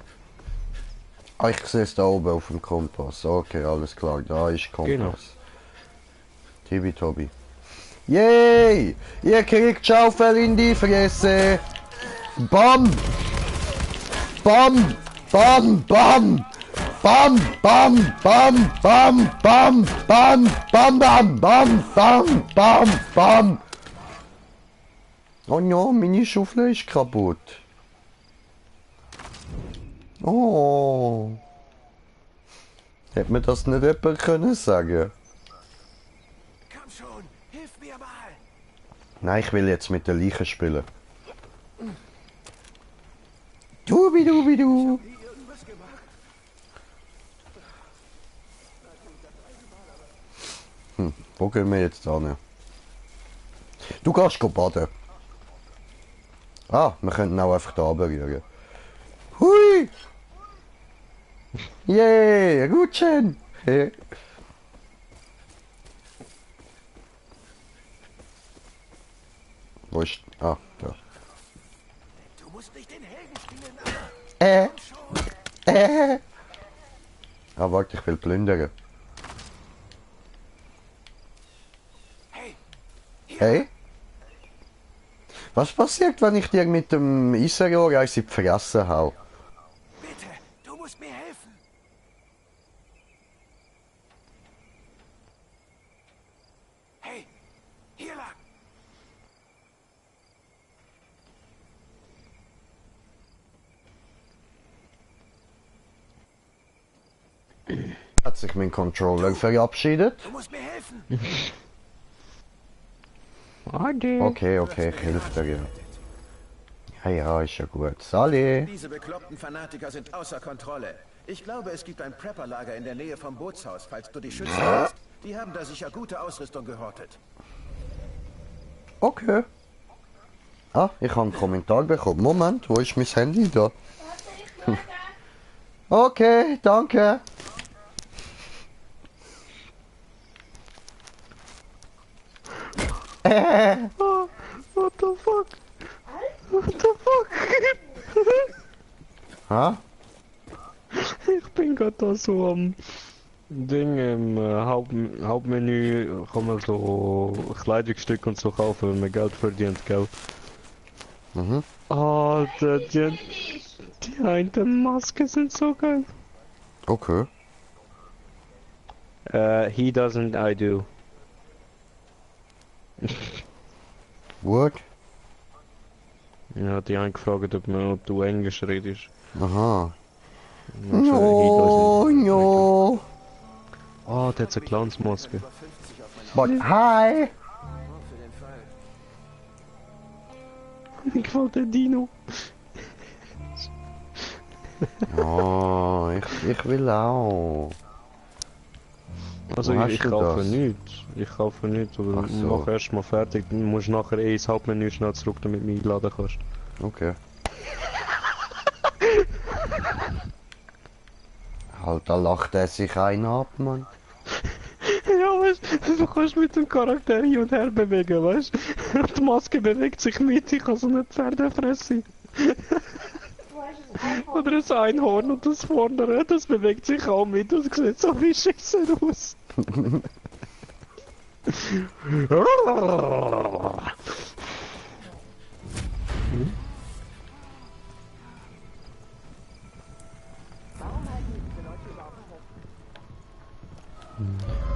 Ah, ich sehe es da oben auf dem Kompass. Okay, alles klar, da ist Kompass. Genau. Tibi-Tobi. Yay! Ihr kriegt Schaufel in die Fresse! Bam! Bam! Bam! Bam! Bam, bam, bam, bam, bam, bam, bam, bam, bam, bam, bam, bam. Oh no, meine Schaufel ist kaputt. Oh. Hätte mir das nicht jemand können sagen? Komm schon, hilf mir mal. Nein, ich will jetzt mit der Leiche spielen. Dubidubidu. Wo gehen wir jetzt hin? Du gehst baden. Ah, wir könnten auch einfach da berühren. Hui! Yeah, gut schön. Hey. Wo ist... Ah, da. Du musst nicht den Helden spielen, aber... Ah, warte, ich will plündern. Hey, Hey? Was passiert, wenn ich dir mit dem Eisenrohr eins in die Fresse hau? bitte, du musst mir helfen. Hey, hier lang. Hat sich mein Controller verabschiedet? Du musst mir helfen. Okay, okay, ich helfe dir. Ja, ja, ist ja gut. Sali! Diese bekloppten Fanatiker sind außer Kontrolle. Ich glaube, es gibt ein Prepper-Lager in der Nähe vom Bootshaus, falls du dich schützen willst. Die haben da sicher gute Ausrüstung gehortet. Okay. Ah, ich habe einen Kommentar bekommen. Moment, wo ist mein Handy da? Okay, danke. What the fuck? What the fuck? Ha? Ich bin gerade da so am Ding im Hauptmenü, kann man so Kleidungsstücke und so kaufen, wenn man Geld verdient, gell? Mhm. Alter, die einen Masken sind so geil. Okay. He doesn't, I do. Gut. Ja, die haben gefragt, ob du Englisch redest. Aha. Und so, No, he doesn't. no. Oh, der hat eine Clownsmaske. But hi. Mir gefällt der Dino. Oh, ich will auch. Also Wo hast ich du kaufe das? nichts. Ich kaufe nichts, aber Ach so. mach erst mal fertig. Dann musst du nachher ins Hauptmenü schnell zurück, damit du mich einladen kannst. Okay. Halt, da lacht er sich einen ab, Mann. Ja, weißt du, kannst mit dem Charakter hin und her bewegen, weißt du? Die Maske bewegt sich mit, ich habe so eine Pferdefresse. Oder ein Einhorn und das vorne, das bewegt sich auch mit, das sieht so wie Scheiße aus.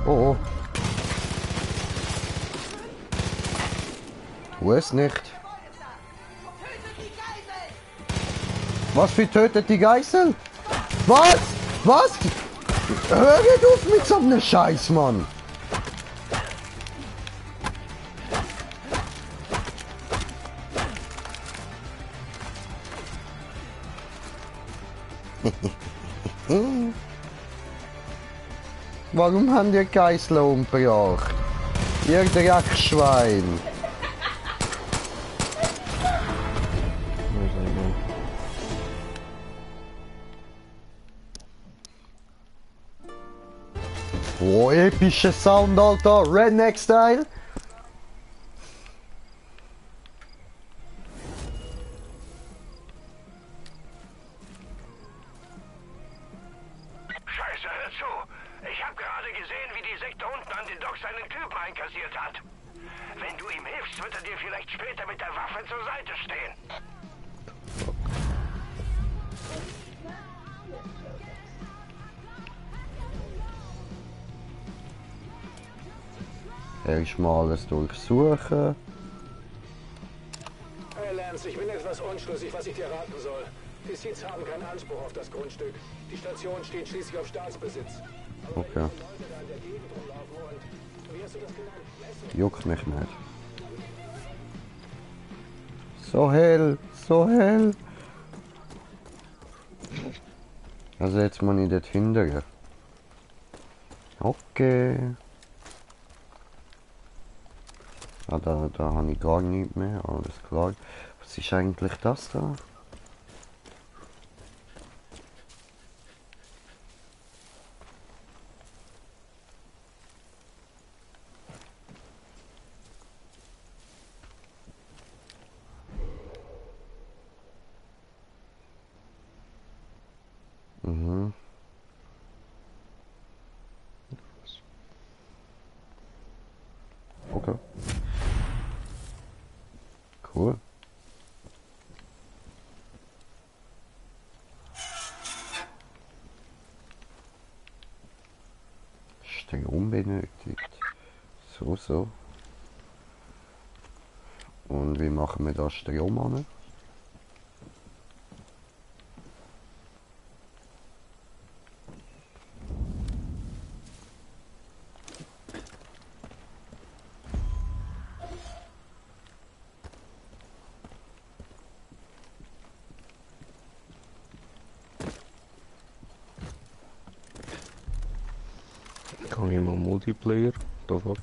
Oh, oh. Wo ist nicht? Was für tötet die Geißel? Was? Was? Hör nicht auf mit so einem Scheiß, Mann! Warum haben die Geißler umgebracht? Ihr Dreckschwein! Oh, epischer Sound, Alter! Redneck-Style! Scheiße, hör zu. Ich habe gerade gesehen, wie die Sekte unten an den Docks seinen Typen einkassiert hat. Wenn du ihm hilfst, wird er dir vielleicht später mit der Waffe zur Seite stehen. Erstmal alles durchsuchen. Hey Lance, ich bin etwas unschlüssig, was ich dir raten soll. Die Seeds haben keinen Anspruch auf das Grundstück. Die Station steht schließlich auf Staatsbesitz. Okay. Leute da in der Gegend rumlaufen und... Wie hast du das genannt? Juckt mich nicht. So hell, so hell. Also jetzt muss ich dort hindern. Okay. Ah, da habe ich gar nichts mehr, alles klar. Was ist eigentlich das da? Mhm. Okay. Cool. Strom benötigt. So. Und wie machen wir da Strom an? Kann ich mal Multiplayer? Da fuck.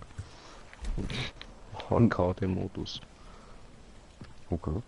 HKD-Modus. Okay.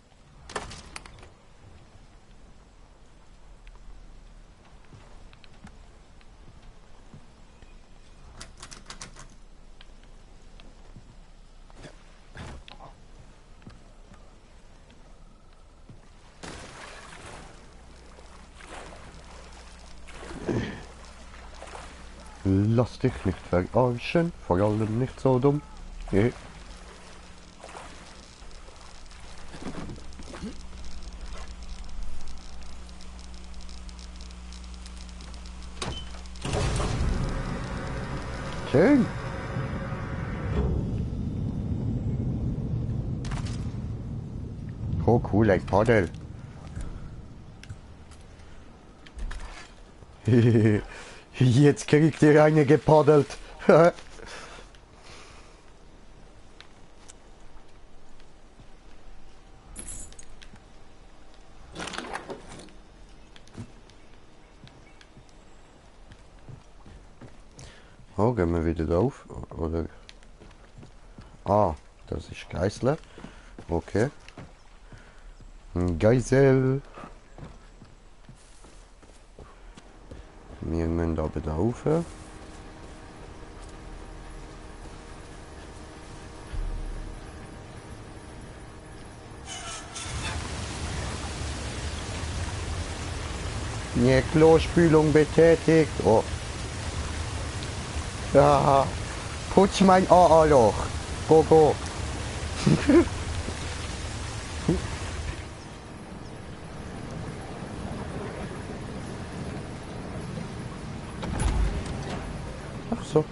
Lass dich nicht verarschen, vor allem nicht so dumm. Yeah. Schön. Oh cool, ein Paddel. Jetzt kriegt ihr eine gepaddelt. Oh, gehen wir wieder drauf, oder? Ah, das ist Geißler. Okay. Ein Geisel. Wir müssen aber da rauf. Die Klospülung betätigt. Oh. Ja. Putz mein AA-Loch. Go, go. Ach so.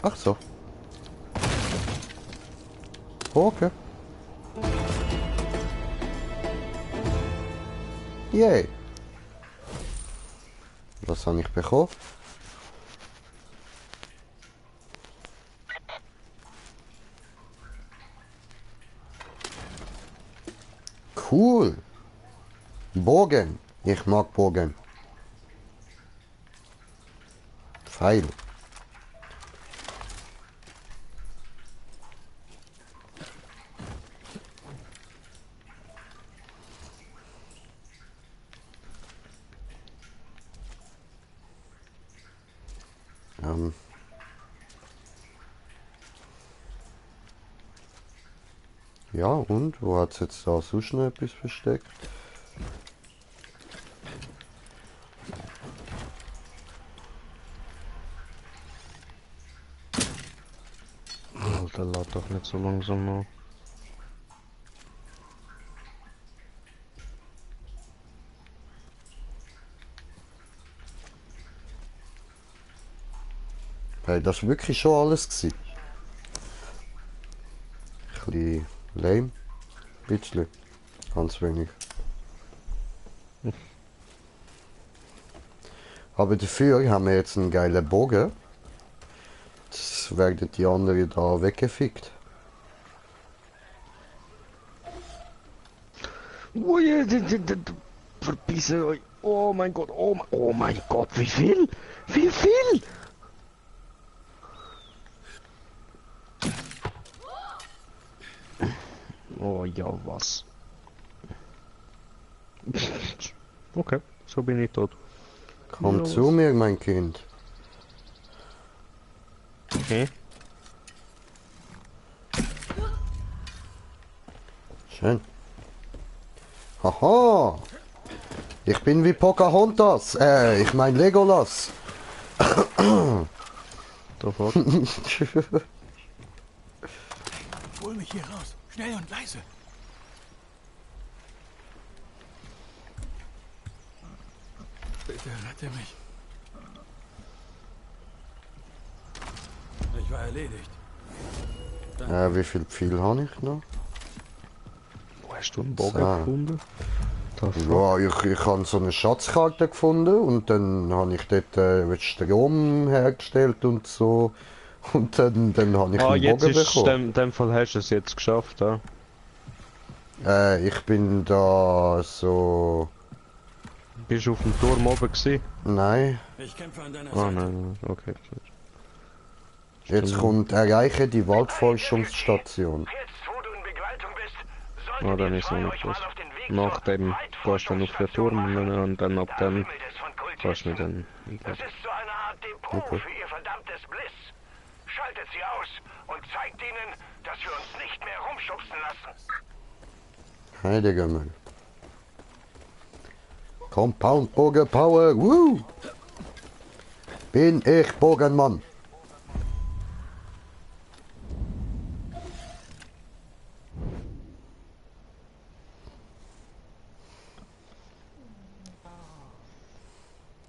Ach so. Okay. Yay. Was habe ich bekommen? Cool. Bogen. Ich mag Bogen. Pfeil. Ja, und? Wo hat es jetzt da sonst noch etwas versteckt? der lädt doch nicht so langsam noch. Hey, das war wirklich schon alles gewesen. Ein bisschen lame. Ein bisschen. Ganz wenig. Aber dafür haben wir jetzt einen geilen Bogen. Das werden die anderen da weggefickt. Ui, verbissen euch. Oh mein Gott, oh mein Gott, wie viel? Wie viel? Oh ja, was? Okay, so bin ich tot. Komm Ja, zu was? mir, mein Kind. Okay. Schön. Haha! Ich bin wie Pocahontas. Ich mein Legolas. Da fuck. Hol mich hier raus. Schnell und leise. Bitte rette mich. Ich war erledigt. Wie viel habe ich noch? Wo hast du einen Bogen So. gefunden? Da fuck. Ja, ich habe so eine Schatzkarte gefunden und dann habe ich dort Strom hergestellt und so. Und dann habe ich Ah, einen jetzt Bogen ist bekommen. in dem Fall hast du es jetzt geschafft, ja? Ich bin da so... Bist du auf dem Turm oben gewesen? Nein, Ich kämpfe an deiner Ah, Seite. nein, okay. jetzt kommt erreiche die Waldforschungsstation. Jetzt, wo du in Begleitung bist, Ah, solltet dann ihr ist zwei noch euch nicht mal was. auf den Weg Nach zur dem gehst du dann auf den Turm und dann ab Da dann wimmelt es von gehst du mit Kultisten. dann. Das ist so eine Art Depot Okay. für ihr verdammtes Bliss. Schaltet sie aus und zeigt ihnen, dass wir uns nicht mehr rumschubsen lassen. Heidegger. Compound Bogen Power, woo! Bin ich Bogenmann.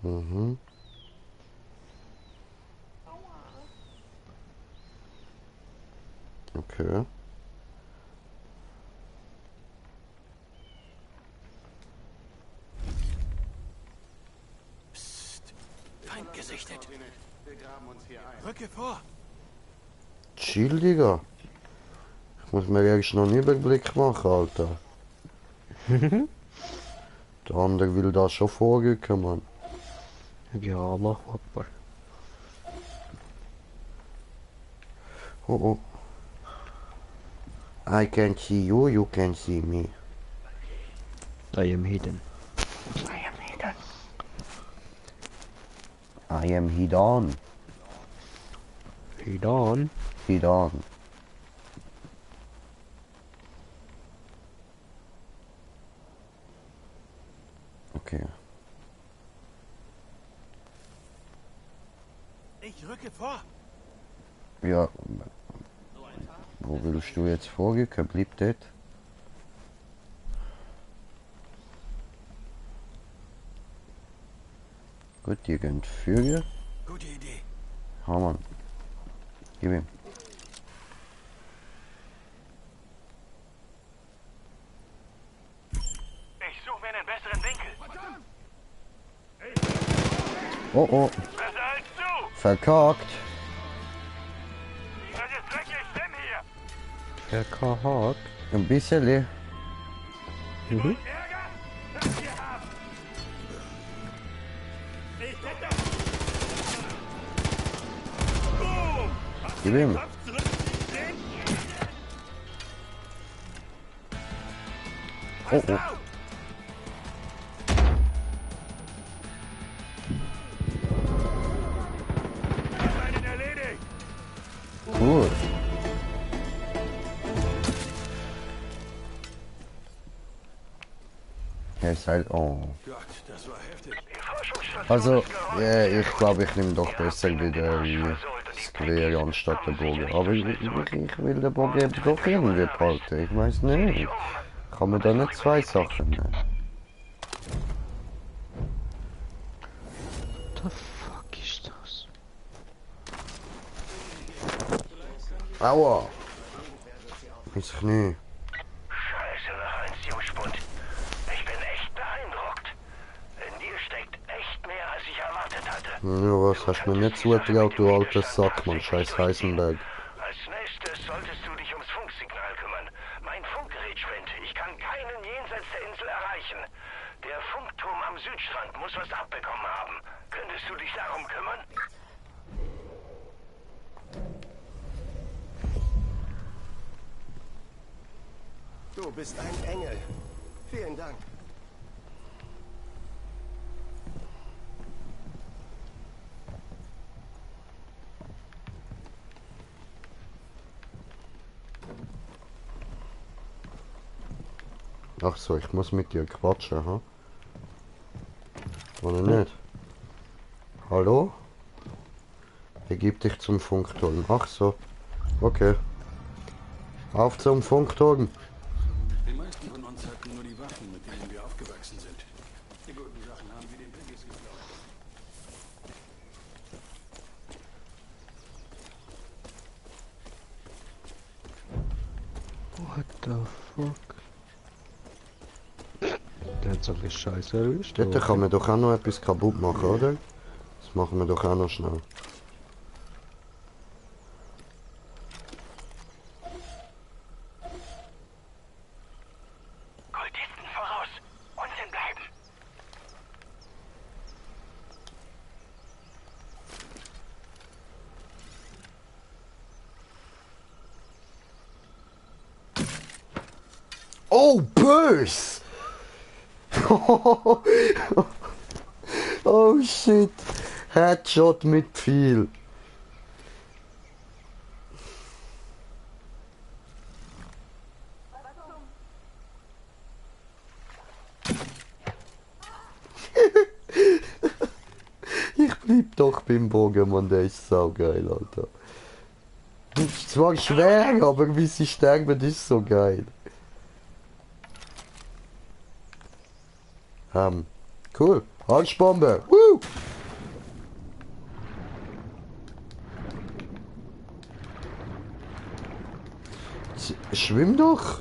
Mhm. Okay. Feind gesichtet. Rücke vor. Chill, Digga. Ich muss mir erst noch einen Überblick machen, Alter. Der andere will da schon vorrücken, Mann. Ja, Allah Akbar. Oh oh. I can see you, you can see me. I am hidden. I am Hidan. Hidden? Hidan. Okay. Ich rücke vor. Ja. Wo willst du jetzt vorrücken? Bleib dort. Gut, die gehen führen. Gute Idee. Ja, Mann. Gib ihm. Ich suche mir einen besseren Winkel. Oh oh. Besser als du. Verkackt. Das ist wirklich schlimm hier. Verkackt. Ein bisschen. Mhm. Ärger? Das wir haben. Ich hätte... Boom! Gib ihm. Kopf zurückziehen? Oh oh. Einen erledigt. Cool. Er ist halt. Oh. Gott, das war heftig. Die Forschungsstation Also, ist geräumt. ich glaube, ich nehme doch besser wieder. Sollte das Gewehr anstatt der Bogen. Aber ich will den Bogen eben doch irgendwie behalten. Ich weiß nicht. Kann man da nicht zwei Sachen nehmen? The fuck ist das? Aua! Ins Knie. Scheiße, noch eins, Jungspund. Ich bin echt beeindruckt. In dir steckt echt mehr, als ich erwartet hatte. Ja, was hast du mir nicht zugetraut, du alter Sack, Mann, scheiß Heisenberg. Als nächstes solltest du dich ums Funksignal kümmern. Mein Funkgerät spinnt. Ich kann keinen jenseits der Insel erreichen. Der Funkturm am Südstrand muss was abbekommen haben. Könntest du dich darum kümmern? Du bist ein Engel. Vielen Dank. Ach so, ich muss mit dir quatschen, ha? Oder nicht? Hallo? Begib dich zum Funkturm. Ach so. Okay. Auf zum Funkturm. Die meisten von uns hatten nur die Waffen, mit denen wir aufgewachsen sind. Die guten Sachen haben wir den Piggies geklaut. What the fuck? Der hat so viel Scheiße erwischt. Dort kann man doch auch noch etwas kaputt machen, oder? Das machen wir doch auch noch schnell. Kultisten voraus. Unten bleiben. Oh, bös! Oh shit! Headshot mit Pfeil. Ich bleib doch beim Bogen, Mann, der ist saugeil, Alter. Ist zwar schwer, aber wie sie sterben, ist so geil. Cool. Holzbombe. Woo! Schwimm doch.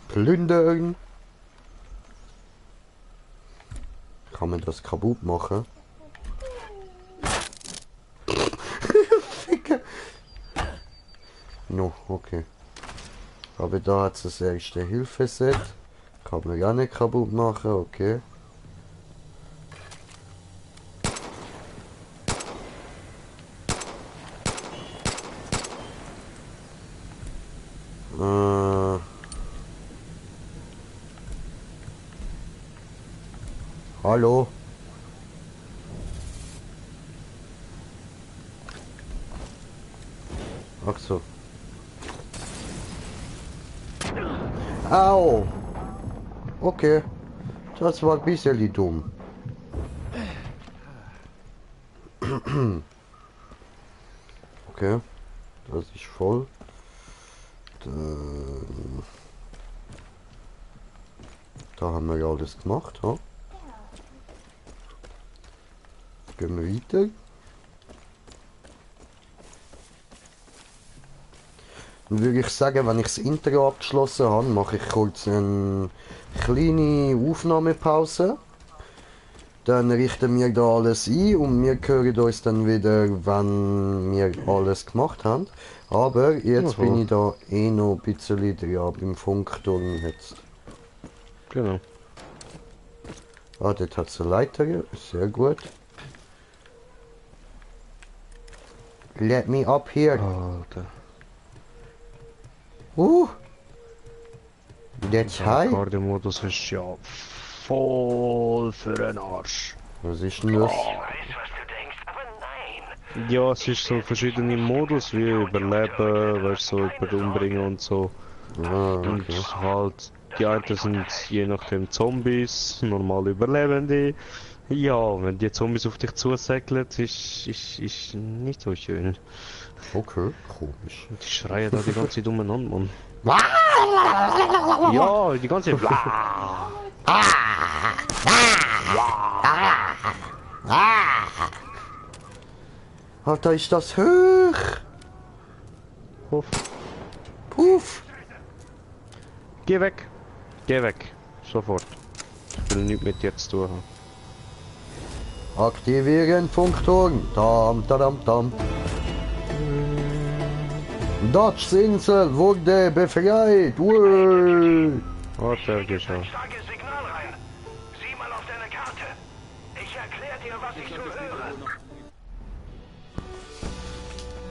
Plündern. Kann man das kaputt machen? Ficker. No, okay. Aber da hat es das erste Hilfeset. Kann man ja nicht kaputt machen, okay. Hallo? Ach so. Au! Okay. Das war ein bisschen dumm. Okay. Das ist voll. Da haben wir ja alles gemacht, ha? Gehen wir weiter. Dann würde ich sagen, wenn ich das Intro abgeschlossen habe, mache ich kurz eine kleine Aufnahmepause. Dann richten wir da alles ein und wir hören uns dann wieder, wenn wir alles gemacht haben. Aber jetzt bin ich da eh noch ein bisschen dran beim Funkturm jetzt. Genau. Ah, dort hat es eine Leiter, sehr gut. Let me up here. Alter. Jetzt Der hi? Akkorde-Modus ist ja voll für den Arsch. Was ist denn das? Ich weiß, was du denkst, aber nein. Ja, es ist so verschiedene Modus wie Überleben, weißt du, so über Umbringen und so. Ah, Und okay. halt, die einen sind je nachdem Zombies, normal Überlebende. Ja, wenn die Zombies auf dich zusäckeln, ist nicht so schön. Okay, komisch. Die schreien da die ganze Zeit umeinander, Mann. Ja, die ganze Zeit. Alter, ist das hoch? Puff. Puff. Geh weg. Geh weg. Sofort. Ich will nichts mit dir zu tun haben. Aktivieren Funkturm. Tam, tadam, tam. Dutch's Insel wurde befreit. Ui. Warte, geh schon. Starkes Signal rein. Sieh mal auf deine Karte. Ich erkläre dir, was ich so höre.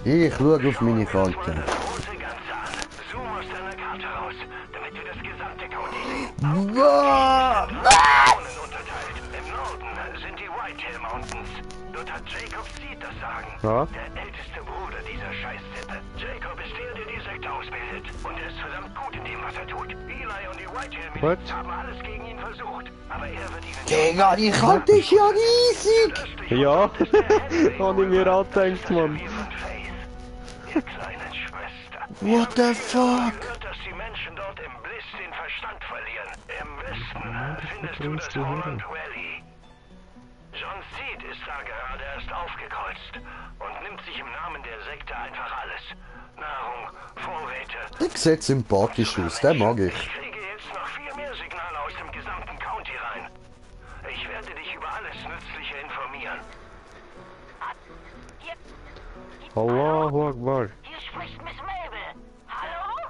Ich schaue auf meine Karte. Große Ganze an. Zoom aus deiner Karte raus, damit wir das gesamte County sehen. Zonen unterteilt. Im Norden sind die Whitetail Mountains. Dort hat Jacob Seed das Sagen. Ja? Der älteste Bruder dieser Scheißsippe. Jacob ist der die Sekte ausbildet. Und er ist verdammt gut in dem, was er tut. Eli und die Whitetail What? haben alles gegen ihn versucht. Aber er wird ihnen... Digga, die Karte ist ja riesig. Ja, hab ich mir auch gedacht, Mann. Ihr kleinen Schwester. What the fuck? Gehört, dass die Menschen dort im Bliss den Verstand verlieren. Im Westen findest du das Holland Valley. John Seed ist da gerade erst aufgekreuzt und nimmt sich im Namen der Sekte einfach alles. Nahrung, Vorräte. Der sieht sympathisch aus, den mag ich. Ich kriege jetzt noch viel mehr Signale aus dem gesamten County rein. Ich werde dich über alles Nützliche informieren. Allahu Akbar. Hier spricht Miss Mabel. Hallo?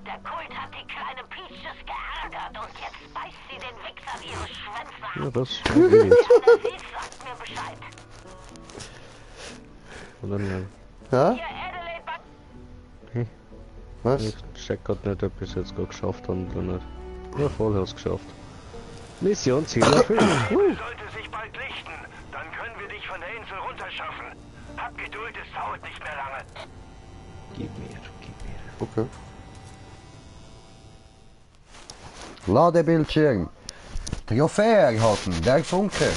Der Kult hat die kleine Peaches geärgert und jetzt beißt sie den Wichsern ihre Schwänze ab. Ja, das Der Seed sagt mir Bescheid. Und dann, Ja? Hier, Adelaide Buck. Was? ich check grad nicht, ob ich es jetzt gerade geschafft habe oder nicht. Ja, voll hab's geschafft. Missionsziel erfüllt. Sollte sich bald lichten, dann können wir dich von der Insel runterschaffen. Hab Geduld, es dauert nicht mehr lange. Gib mir, gib mir. Okay. Ladebildschirm. Trophäe erhalten, der Funke.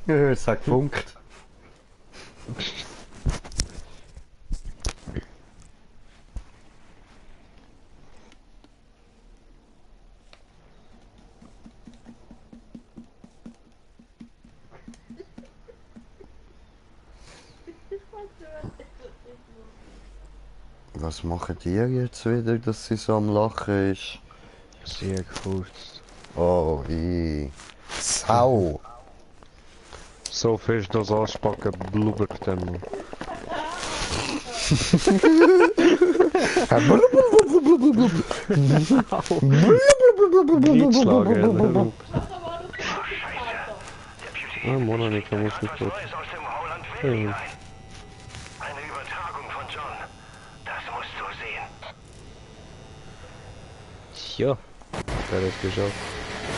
Es hat gefunkt. Was machen die jetzt wieder, dass sie so am Lachen ist? Sehr gut. Oh, Sau. So fest das Arschbacken blubbert dann. Gliedschlagen. Ah, Monika muss nicht gut. Neues aus dem Holland Valley rein. Eine Übertragung von John. Das musst du sehen. Ja, der hat es geschafft.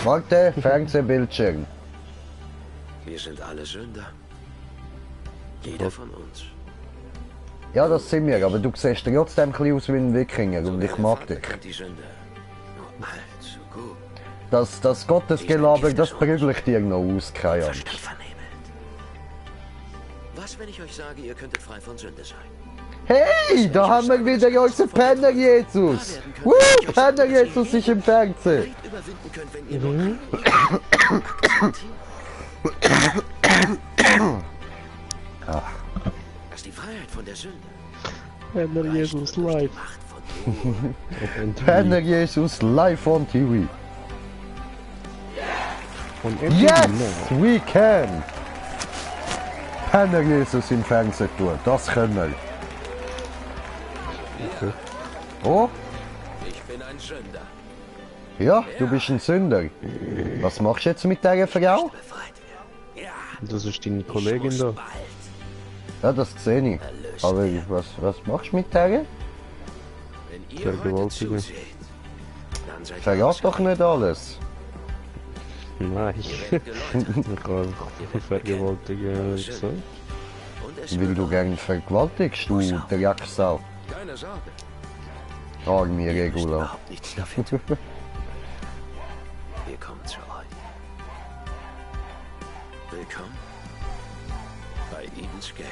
Warte, Fernsehbildschirm. Wir sind alle Sünder. Jeder von uns. Ja, das sind wir, aber du siehst trotzdem ein bisschen aus wie ein Wikinger und ich mag dich. Kennt die Sünde nur allzu gut. Das Gottesgelaber, das prügelt dir noch aus, keine Angst. Verstand vernebelt. Was, wenn ich euch sage, ihr könntet frei von Sünde sein? Hey, da haben wir wieder unseren Penner Jesus. Penner Jesus ist im Fernsehen. Leid überwinden könnt, wenn ihr nur Das ist die Freiheit von der Sünde. Penner Jesus live. Macht von Penner Jesus live on TV. Und Yes, we can. Penner Jesus im Fernsehen tun, das können wir. Okay. Oh, Ich bin ein Sünder. ja, du bist ein Sünder. Was machst du jetzt mit dieser Frau? Befreit werden. Ja, Das ist deine Kollegin da. bald. Ja, das sehe ich. Aber was machst du mit der? Wenn ihr heute Vergewaltigung. zuseht, dann Dann seid ihr Verrat doch nicht alles. Nein. Ihr werdet geläutert. Ich kann vergewaltigen gesagt. Und es Weil wird du euch. gern vergewaltigst, du Drecksau. Keine Sorge. Arme Ihr müsst Regula. überhaupt nichts dafür tun. Wir kommen zu euch. Willkommen bei Eden's Gate.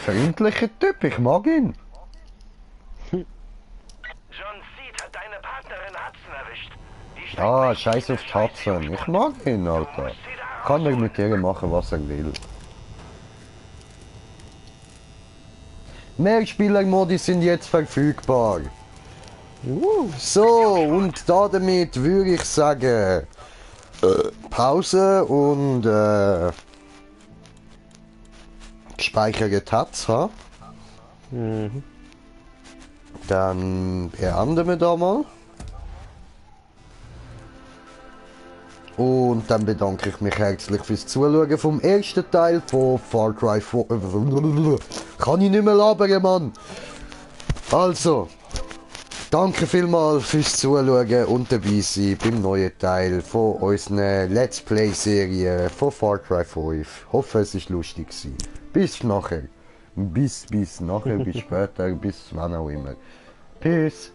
Freundlicher Typ, ich mag ihn. John Seed hat deine Partnerin Hudson erwischt. Die steckt Ah, nicht scheiß in auf der Scheiße Tatzen. Ich mag ihn, Alter. Kann er mit ihr machen, was er will. Mehr Spielermodi sind jetzt verfügbar. So, und damit würde ich sagen, Pause und gespeicherte Tats, ha? Dann beenden wir da mal. Und dann bedanke ich mich herzlich fürs Zuschauen vom ersten Teil von Far Cry 4. Kann ich nicht mehr labern, Mann! Also, danke vielmals fürs Zuschauen und dabei sein beim neuen Teil von unseren Let's Play-Serie von Far Cry 5. Hoffe, es war lustig gewesen. Bis nachher. Bis nachher, bis später, bis wann auch immer. Peace.